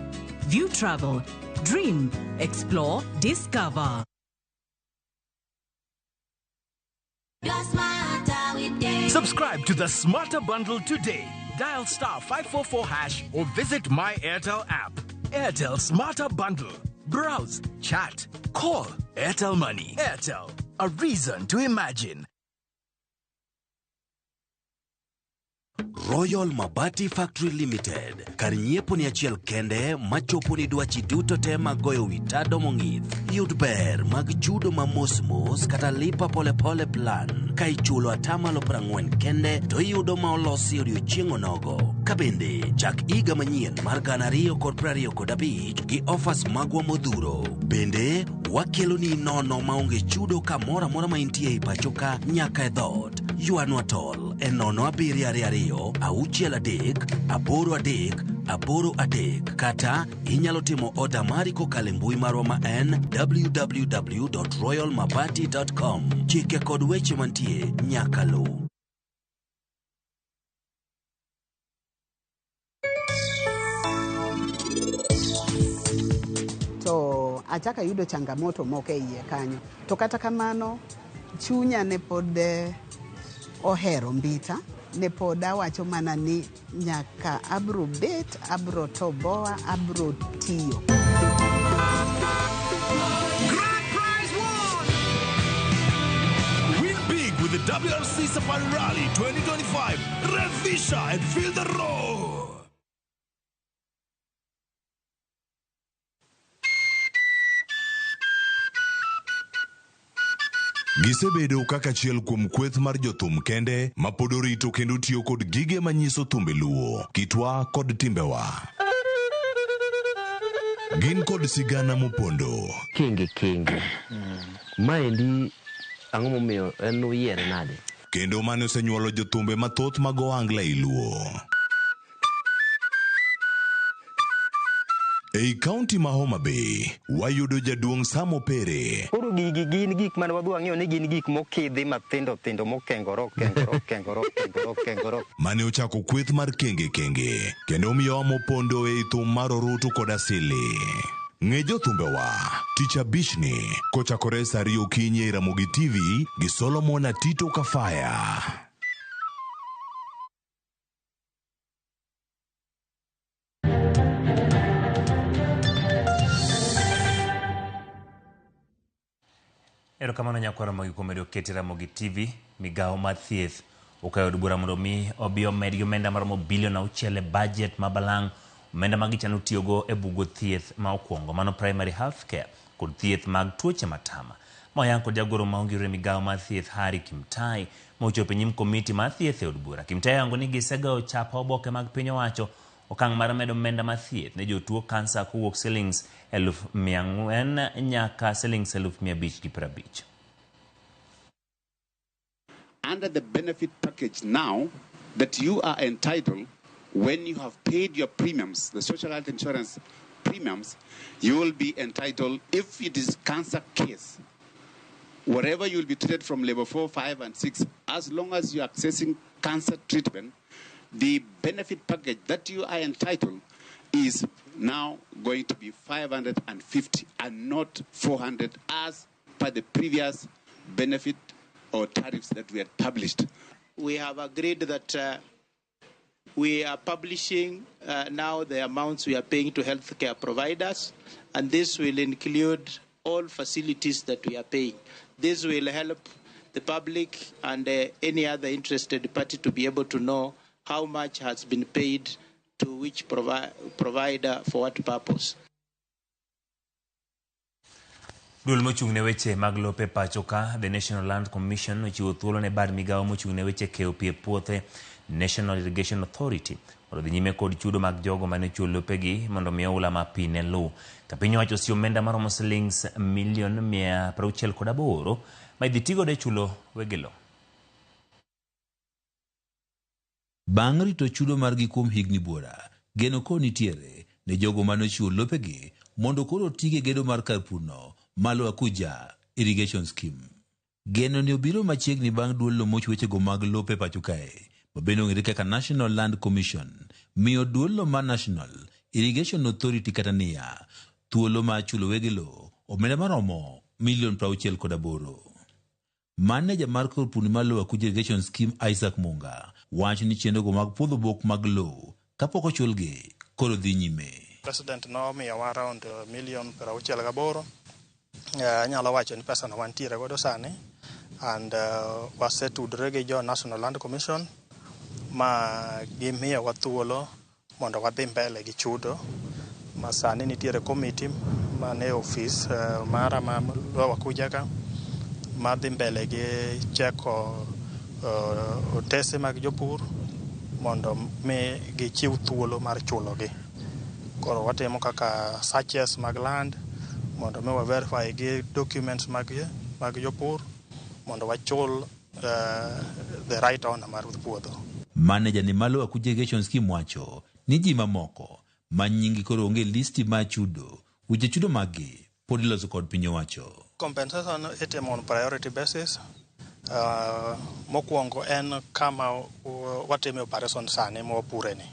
View Travel. Dream, explore, discover. Subscribe to the Smarter Bundle today. Dial star 544 hash or visit My Airtel app. Airtel Smarter Bundle. Browse, chat, call. Airtel Money. Airtel, a reason to imagine. Royal Mabati Factory Limited, kar nyiepo ni achiel kende machopo ni dwachi duto te mag goyo wi tado mong'ith. Yud ber mag chudo ma mos mos kata lipa polepole plan ka ichulo atamalo 40 kende to iyudo ma olosi odiochieng' onogo. Ka bende chak higa manyien mar 2025 gi offers magwa modhuro. Bende wakeloni nono maonge chudo kamoro amora ma intie ei pacho ka nyaka e dhoot. Ywanwa tol e 0722 63 83 83 kata inyalo timo oda mari kokalo e mbui marwa ma en www.royalmabati.com. Chike kod weche mantie nyaka luw. Achako ayudo changamoto moko e iye kanyo. To kata kamano, chunya ne pod ohero Mbita, ne pod awacho mana ni nyaka abro bet, abro toboa, abro tiyo. Grand prize won! Win big with the WRC Safari Rally 2025. Revisha and feel the roar. Gisebedo kaka achiel kuom kweth mar jothum kende ma pod orito kendo tiyo kod gige manyiso thumbe Luo, kitwa kod timbewa. Gin kod sigana mopondo. Kenge kenge. Maendi ang'o momiyo en uyiere nade? Kendo mane osenyuolo jothumbe mathoth mag ohangla ei Luo. Ei kaunti ma Homa Bay, wayudo jaduong' Sam Opere. Koro gigi gin gik mane wadhi wang'iyo ni gin gik mokidhi mathindo thindo mokengore okengore okengore okengore okengore. Mane ochako kweth mar Kenge Kenge kendo omiyowa mopondo ei thum mar orutu kod asili. Ng'e jothumbewa tich abichni kochakore saa 2 okinyi ei Ramogi TV gi Solomon Atito Kafaya. Erokamano nyakwar Ramogi kuom medo keti Ramogi TV, migawo mar thieth okayo od bura mondo mi obi omed gi omenda maromo bilion 6 e budget ma balang' omenda ma gichano tiyogo e bugo thieth ma okwongo mano primary health care kod thieth mag tuoche matama. Ma oyang kod jagoro ma ongirore migawo mar thieth Harry Kimtai ma ochopo e nyim komiti mar thieth e od bura. Kimtai oyango ni gisegoyo chapa oboke mag piny owacho okang' mar medo omenda mar thieth ne jotuo kansa kowuok silings 4,000 nyaka silings 550. Under the benefit package now that you are entitled when you have paid your premiums, the social health insurance premiums, you will be entitled, if it is cancer case, wherever you will be treated from level 4, 5, and 6, as long as you are accessing cancer treatment, the benefit package that you are entitled is now going to be 550 and not 400 as per the previous benefit or tariffs that we had published. We have agreed that we are publishing now the amounts we are paying to healthcare providers, and this will include all facilities that we are paying. This will help the public and any other interested party to be able to know how much has been paid to which provider for what purpose. Duol mochung' ne weche mag lope pacho ka, The National Land Commission ochiwo thuolo ne bad migawo mochung' ne weche keyo pi e puothe, National Irrigation Authority, mondo odhi nyime kod chudo mag jogo mane ochiwo lopegi mondo mi oula ma pi ne luw. Ka piny owacho osio omenda maromo silings milion 168 ma idhi tigodo e chulo wege lowo. Bang' rito chudo margi kuom higni buora, geno koro nitiere ne jogo mane ochiwo lopegi mondo koro otige gedo mar kar purno malo Akuja Irrigation Scheme. Geno ni obiro machiegni bang' duol moch wechego mag lope pacho kae, ma bende ong'ere kaka National Land Commission, miyo duol mar National Irrigation Authority kata NIA thuolo mar chulo wege lowo omenda maromo milion 68. Maneja mar kor pur mar Lower Akuja Irrigation Scheme Isaac Munga wacho ni chenrogo mag puodho bok mag lowo kapok ochulgi koro dhi nyime. President nomiyowa around milion 68. Anyalo wacho ni pesa no wantiere godo sani and wasetudore gi jo National Land Commission ma gimiyowa thuolo mondo wadhi mbele gi chudo ma sani nitiere committee mane ofis mara ma Lower Akuja ka madhi mbele gi cheko otese mag jopur mondo mi gichiw thuolo mar chulogi. Koro watimo kaka searches mag land mondo mi wa verify gi documents mag jopur mondo wachul the right owner mar puodho. Maneja ni malo Akuja Irrigation Scheme wacho ni ji mamoko ma nyingi koro onge listi mar chudo, weche chudo maggi pod iloso kod piny owacho. Compensation itimo on priority basis. Mokwongo en kama watime operation sani ma wapure ni.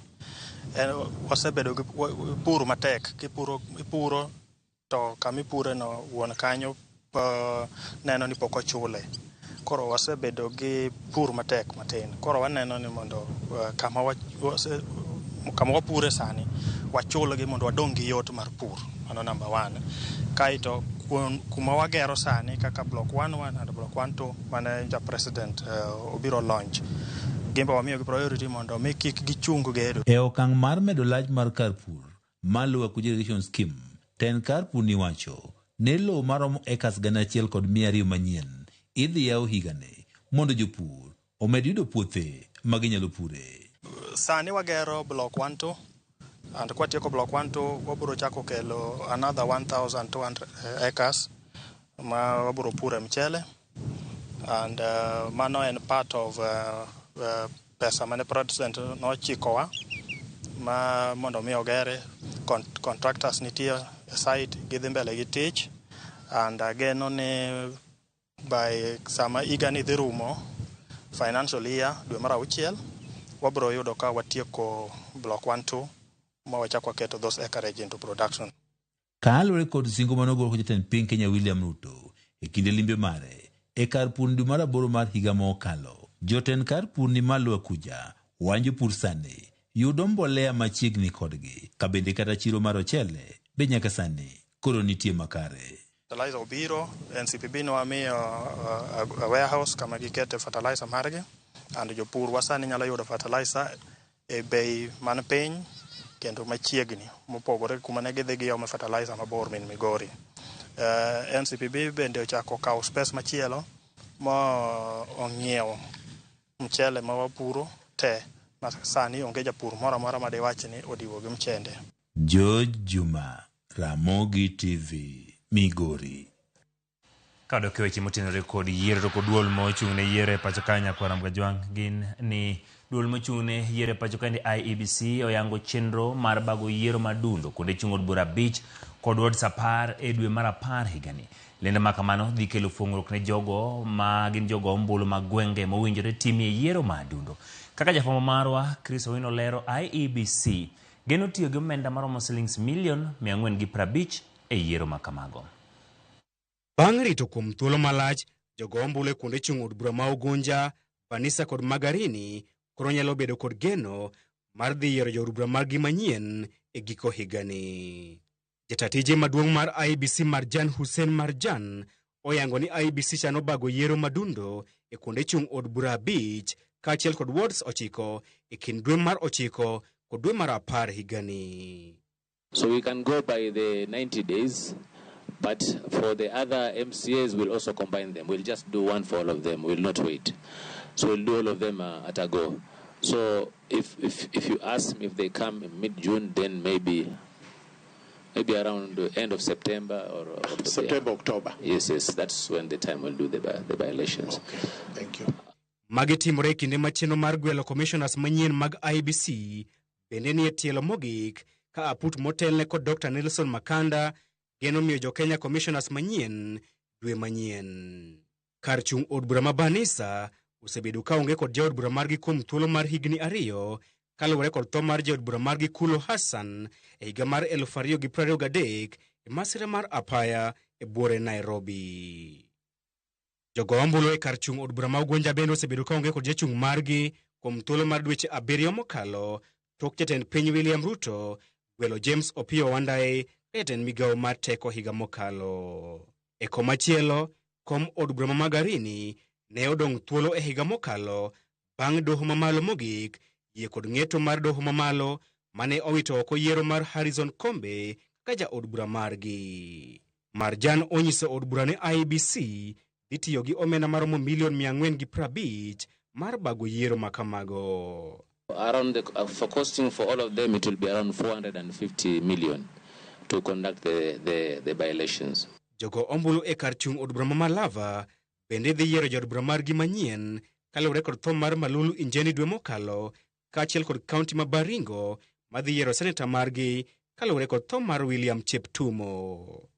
Wasebedo gi pur matek, ipuro To kama ipure no wuon kanyo neno ni pok ochule. Koro wasebedo gi pur matek matin. Koro waneno ni mondo kama wapure sani wachulgi mondo wadong' gi yot mar pur. Mano number 1. Kaeto kuma wagero sani kaka block 1-1 and block 1-2 mane ja president obiro launch. Gimbe wamiyogi priority mondo mi kik gichung gedo. E okang' mar medo lach mar kar pur mar Lower Kuja Irrigation Scheme, tend kar pur ni wacho ne lowo maromo acres 1,200 manyien idhi yaw higani mondo jopur omed yudo puothe ma ginyalo pure. Sani wagero block 1-2 and kwatieko block 1-2 wabiro chako kelo another 1,200 acres ma wabiro pure mchele and mano en part of pesa mane president nochikowa ma mondo mi ogere. Contractors nitie e site, gidhi mbele gi tich and ageno ni by sama higa ni dhi rumo, financial year dwe mar 6, wabiro yudo ka watieko block 1-2 ma wachako waketo those acreage into production. Kaluwore kod singo manogol kod jatend piny Kenya William Ruto e kinde limbe mare e kar pur dwe mar 8 mar higa mokalo, jotend kar pur ni malo Akuja wanjo pur sani yudo mbolea machiegni kodgi, ka bende kata chiro mar ochele be nyaka sani koro nitie makare. Fertilizer obiro, NCPB nowamiyo a warehouse kama gikete fertilizer margi and jopur wa sani nyalo yudo fertilizer e bei man piny kendo machiegni mopogore kuma ne gidhi giome fertilizer mabor min Migori. NCPB bende ochako kawo space machielo ma ong'iewo mchele ma wapuro te ma sani onge japur moro amora madiwach ni odiwo gi mchende. George Juma, Ramogi TV, Migori. Kadok e weche motenore kod yiero to kod duol mochung' ne yiero e pacho ka nyakwar Mgajwang' gin ni duol mochung' ne yiero e pacho ka ni IEBC oyango chenro mar bago yiero madundo kuonde chung' od bura 5 kod wards 10 e dwe mar 10 higani. Lendo ma kamano dhi kelo fuong'ruok ne jogo ma gin jogo ombulu mag gwenge mowinjore timie yiero madundo. Kaka jafwambo marwa Chris Owino lero, IEBC geno tiyo gi omenda maromo silings milion 450 e yiero ma kamago. Bang' rito kuom thuolo malach, jogo ombulu e kuonde chung' od bura ma Ugunja, Banisa kod Magarini koro nyalo bedo kod geno mar dhi yiero jood bura margi manyien e giko higani. Jata tije maduong' mar IEBC Marjan Hussein Marjan oyango ni IEBC chano bago yiero madundo e kuonde chung' od bura 5 kaachiel kod wards 9 e kind dwe mar 9 kod dwe mar 10 higani. So we can go by the 90 days, but for the other MCAs, we'll also combine them. We'll just do one for all of them. We'll not wait. So we'll do all of them at a go. So if you ask me if they come in mid-June, then maybe around the end of September or October. September, October. Yes, that's when the time we'll do the by-elections. Okay, thank you. Magi timore e kinde ma chenro mar gwelo commissioners manyien mag IEBC bende nie tielo mogik ka aput motelne kod Dr. Nelson Makanda geno miyo jo Kenya commissioners manyien dwe manyien. Kar chung' od bura ma Banisa osebedo ka onge kod jaod bura margi kuom thuolo mar higni 2 kaluwore kod tho mar jaod bura margi Kulo Hassan e higa mar 2023 e masira mar apaya e buore Nairobi. Jogo ombulu e kar chung' od bura ma Ugunja bende osebedo ka onge kod jachung' margi kuom thuolo mar dweche 7 mokalo tok jatend piny William Ruto gwelo James Opiyo Wandayi ka jatend migawo mar teko higa mokalo. E komachielo, kom od bura ma Magarini ne odong' thuolo e higa mokalo bang' doho mamalo mogik yie kod ng'eto mar doho mamalo mane owito oko yiero mar Harrison Kombe kaka jaod bura margi. Marjan onyiso od bura ne IEBC dhi tiyo gi omenda maromo milion 450 mar bago yiero makamago. Around the, for costing for all of them, it will be around 450 million to conduct the by-elections. Jogo ombulu e kar chung' od bura ma Malava bende dhi yiero jaod bura margi manyien kaluwore kod tho mar Malulu Injeni dwe mokalo kaachiel kod kaunti ma Baringo madhi yiero seneta margi kaluwore kod tho mar William Cheptumo.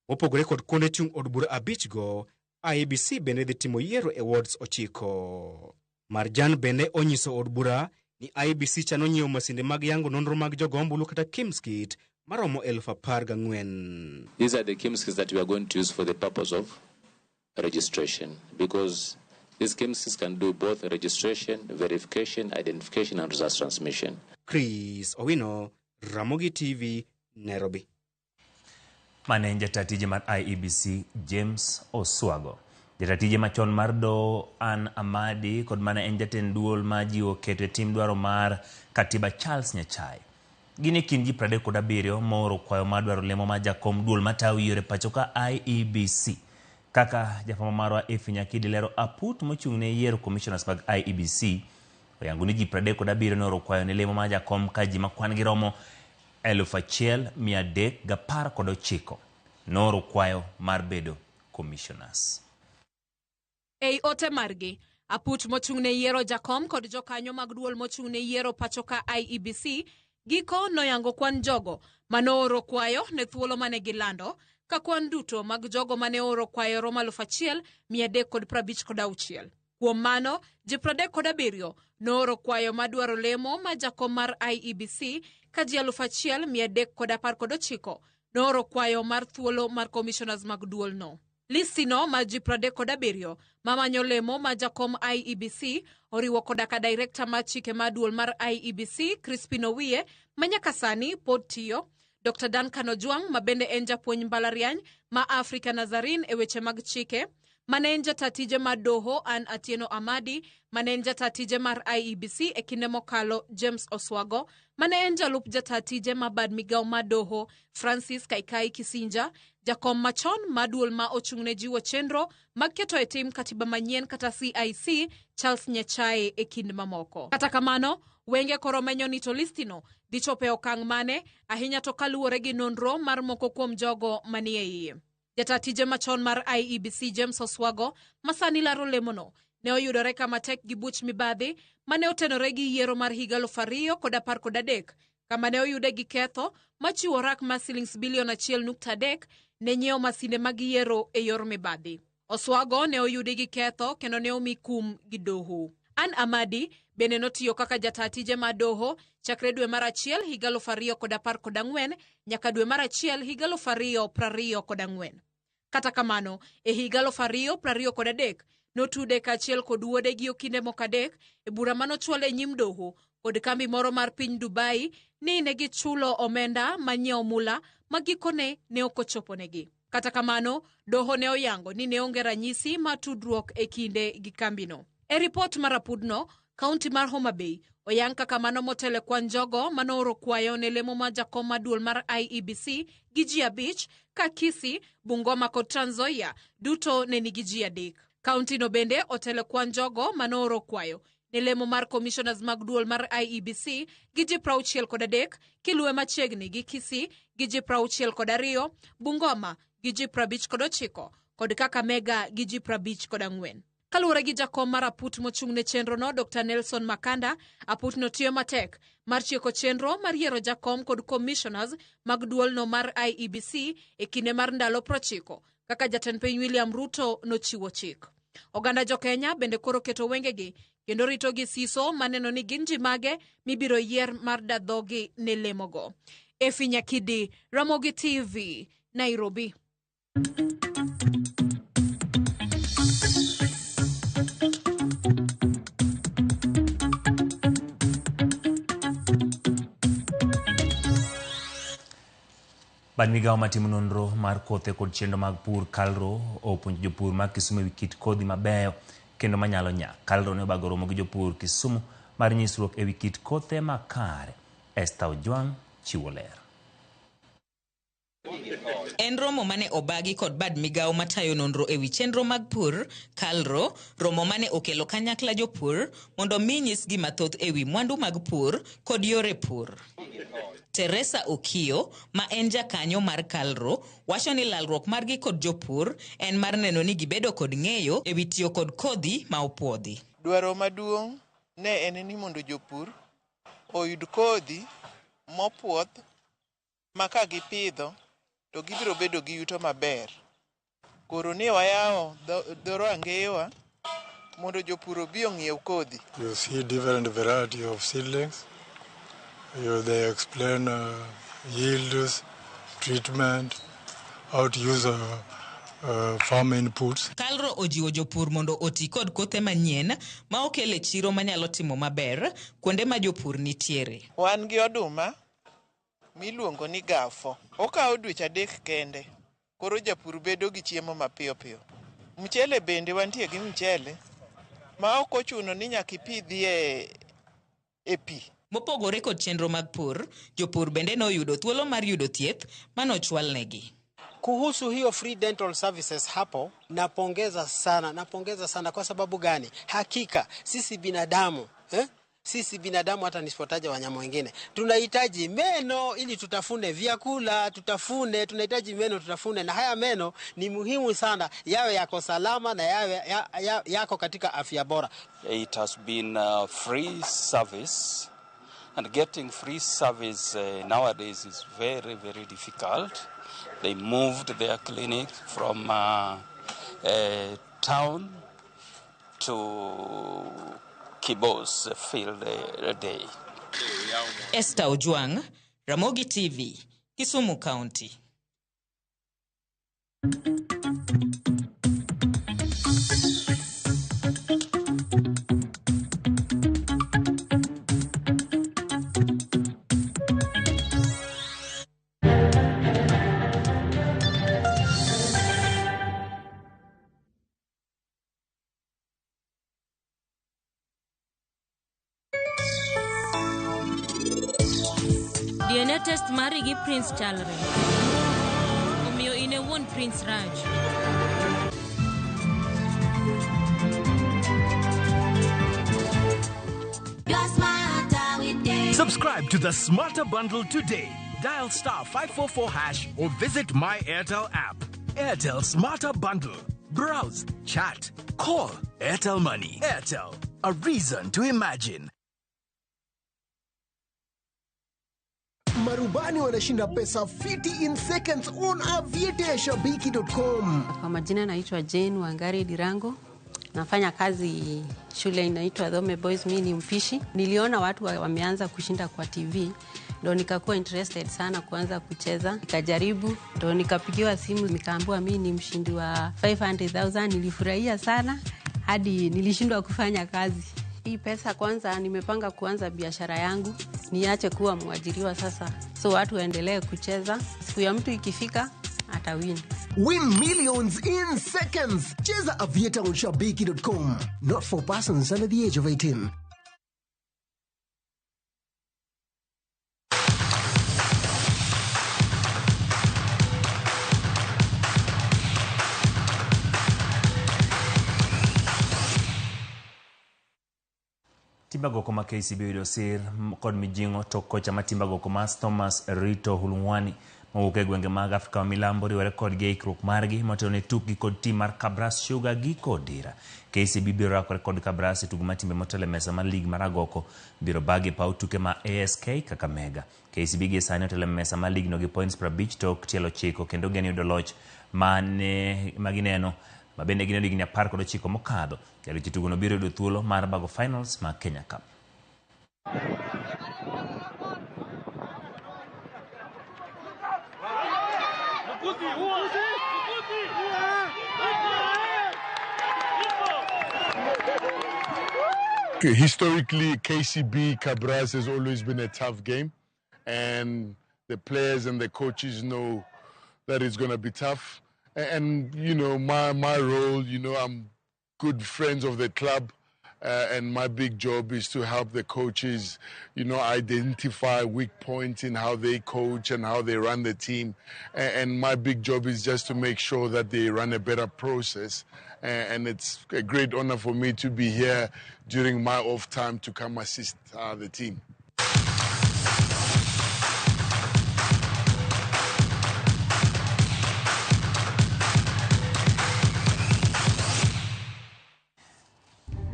Mopogore kod kuonde chung' od bura 5 go, IEBC bende dhi timo yiero e wards 9. Marjan bende onyiso od bura ni IEBC chano nyiewo masinde mag yango nonro mag jogo ombulu kata KIEMS kit maromo 14,000. These are the KIEMS that we are going to use for the purpose of registration, because these KIEMS can do both registration, verification, identification and results transmission. Chris Owino, Ramogi TV, Nairobi. Mane en jata tije mar IEBC James Oswago. Jata tije machon mar doho Ann Amadi kod mane en jatend duol ma jiwo keto e tim dwaro mar katiba Charles Nyachae. Gin e kind ji 37 mooro kwayo mar dwaro lemo mar jakom duol matayo yiero e pacho ka IEBC. Kaka jafwambo marwa Effie Nyakidi lero, aput mochung' ne yiero commissioners mag IEBC oyango ni ji 37 nooro kwayo ne lemo mar jakom ka ji makwan gi romo 1319 nooro kwayo mar bedo commissioners. Ei ote margi, aput mochung' ne yiero jakom kod jokanyo mag duol mochung' ne yiero pacho ka IEBC giko noyango kwan jogo manooro kwayo ne thuolo mane gilando, ka kwan duto mag jogo mane ooro kwayo romo 1356. Kuom mano, ji 37 nooro kwayo madwaro lemo ma jakom mar IEBC, ka ji 1319 nooro kwayo mar thuolo mar commissioners mag duolno. Listino mar ji 37 mamanyo lemo ma jakom IEBC oriwo koda ka director mar chike mar duol mar IEBC Crispin Owiye ma nyaka sani pod tiyo, Dr. Duncan Ojwang ma bende en japuonj mbalariany ma Africa Nazarene e weche mag chike, mane en jata tije mar doho Ann Atieno Amadi, mane en jata tije mar IEBC e kinde mokalo James Oswago, mane en jalup jata tije ma bad migawo mar doho Francis Kaikai Kisinja, jakom machon mar duol ma ochung' ne jiwo chenro mag keto e tim katiba manyien kata CIC Charles Nyachae e kind mamoko. Kata kamano, wenge koro menyo ni to listino dhi chopo e okang' mane, ahinya to kaluwore gi nonro mar moko kuom jogo manie iye. Jata tije machon mar IEBC James Oswago ma sani laro lemono ne oyudore kama tek gi buch mibadhi mane otenore gi yiero mar higa 2013, kama ne oyude gi ketho machiwo rak mar silings bilion 1.3 ne nyiewo masinde mag yiero e yor mibadhi. Oswago ne oyudi gi ketho kendo ne omi kum gi doho. Ann Amadi bende notiyo kaka jata tije mar doho chakre dwe mar 1 higa 2014 nyaka dwe mar 1 higa 2024. Kata kamano, e higa 2023 notude kaachiel kod wuode gi okinde moko adek e bura manochwal e nyim doho kod kambi moro mar piny Dubai ni ne gichulo omenda manyiewo mula ma gikone ne ok ochoponegi. Kata kamano, doho ne oyango ni ne onge ranyisi mar tudruok e kinde gi kambino. E ripot mar apudno, kaunti mar Homa Bay oyang kaka mano motelo e kwan jogo manooro kwayo ne lemo mar jakom mar duol mar IEBC gi ji 5, ka Kisii, Bungoma kod Trans Nzoia duto ne nigi ji 3. Kaunti no bende otelo e kwan jogo manooro kwayo ne lemo mar commissioners mag duol mar IEBC gi ji 63, kiluwe machiegni gi Kisii gi ji 62, Bungoma gi ji 59 kod Kakamega gi ji 54. Kaluwore gi jakom mar aput mochung' ne chenrono Dr. Nelson Makanda, aput no tiyo matek mar tieko chenro mar yiero jakom kod commissioners mag duolno mar IEBC e kinde mar ndalo 90 kaka jatend piny William Ruto nochiwo chik. Oganda jo Kenya bende koro keto wengegi kendo rito gi siso maneno ni gin ji mage mibiro yier mar dadhogi ne lemogo. Effie Nyakidi, Ramogi TV, Nairobi. Bad migawo matimo nonro mar kothe kod chenro mag pur KALRO opuonjo jopur mag Kisumu ewi kit kodhi mabeyo kendo manyalo nyak. KALRO ne obago romo gi jopur Kisumu mar nyisruok ewi kit kothe makare. Esther Ojwang' chiwo ler. En romo mane obagi kod bad migawo matayo nonro ewi chenro mag pur, KALRO, romo mane okelo kanyakla jopur mondo mi nyisgi mathoth ewi mwandu mag pur kod yore pur. Teresa Okiyo, ma en jakanyo mar KALRO, wacho ni lalruok margi kod jopur en mar neno ni gibedo kod ng'eyo ewi tiyo kod kodhi ma opuodhi. Dwaro maduong' ne en ni mondo jopur oyud kodhi mopuodh ma ka gipidho to gibiro bedo gi yuto maber. Koro ni wayawo dho rangewa mondo jopur obi ong'iew kodhi. You see different variety of seedlings. They explain yields, treatment, how to use farm inputs. Kalro ojiwo jopur mondo oti kod kothe manyien ma okel e chiro manyalo timo maber kuonde ma jopur nitiere. Wan gi oduma miluongo ni gafo. Okawo dweche 3 kende, koro japur bedo gi chiemo mapiyo piyo. Mchele bende wantie gi mchele ma ok ochuno ni nyaka ipidhie e pi. Mopogore kod chenro mag pur, jopur bende noyudo thuolo mar yudo thieth manochwalnegi. Kuhusu hiyo free dental services hapo, napongeza sana. Kwa sababu gani? Hakika sisi binadamu, Sisi binadamu, hata nisipotaja wanyama wengine, tunahitaji meno ili tutafune vyakula, tunahitaji meno tutafune, na haya meno ni muhimu sana yawe yako salama na yawe yako katika afya bora. It has been a free service, and getting free service nowadays is very, very difficult. They moved their clinic from town to Kibos Field Day. Esther Ojwang, Ramogi TV, Kisumu County. DNA test mari gi Prince chalre. Omiyo in e wuon Prince Raj. Subscribe to the Smarter Bundle today. Dial star 544 hash or visit My Airtel app. Airtel Smarter Bundle. Browse, chat, call. Airtel Money. Airtel, a reason to imagine. Marubani wanashinda pesa fiti in seconds on aviateashabiki.com. Kwa majina naitwa Jane Wangari Dirango. Nafanya kazi shule inaitwa Dhome Boys, mimi ni mpishi. Niliona watu wameanza kushinda kwa TV, ndo nikakuwa interested sana kuanza kucheza. Nikajaribu, ndo nikapigiwa simu nikaambiwa mimi ni mshindi wa 500,000. Nilifurahia sana hadi nilishindwa kufanya kazi. Hii pesa kwanza nimepanga kuanza biashara yangu, niache kuwa mwajiriwa sasa. So watu waendelee kucheza, siku ya mtu ikifika atawin. Win millions in seconds. Cheza Aviator on shabiki.com. Not for persons under the age of 18. Timba goko ma KCB oyudo sir kod mijing'o tok kocha ma Timba goko ma Thomas Rito Hulungwani mowuok e gwenge mag Afrika ma Milambo riwore kodgi e ikruok margi motelo ne tukgi kod tim mar Kabras Sugar giko dira. KCB biro rakore kod Kabras e tugo mar timbe motelo e mesa mar lig mar agoko biro bagi e paw tuke ma ASK Kakamega. KCB gie sani otelo e mesa mar ligno gi points 50 tok tielo 9 kendo geno yudo loch mane magineno mabende gineno higni 19 mokadho. Jaluch tugono biro yudo thuolo mar bago finals mag Kenya Cup. Historically, KCB Kabras has always been a tough game, and the players and the coaches know that it's going to be tough. And you know, my role, you know, I'm good friends of the club, and my big job is to help the coaches, you know, identify weak points in how they coach and how they run the team. And my big job is just to make sure that they run a better process. And it's a great honor for me to be here during my off time to come assist the team.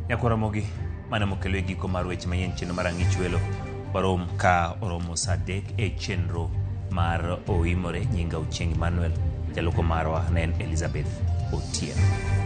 Nyakwaramogi mana mokelo e giko mar weche manyien chenro mar Ang'ich Welo warom ka oromo saa 3 e chenro mar Oimore. Nyinga Ochieng' Emmanuel, jaloko marwa ne en Elizabeth Otieno.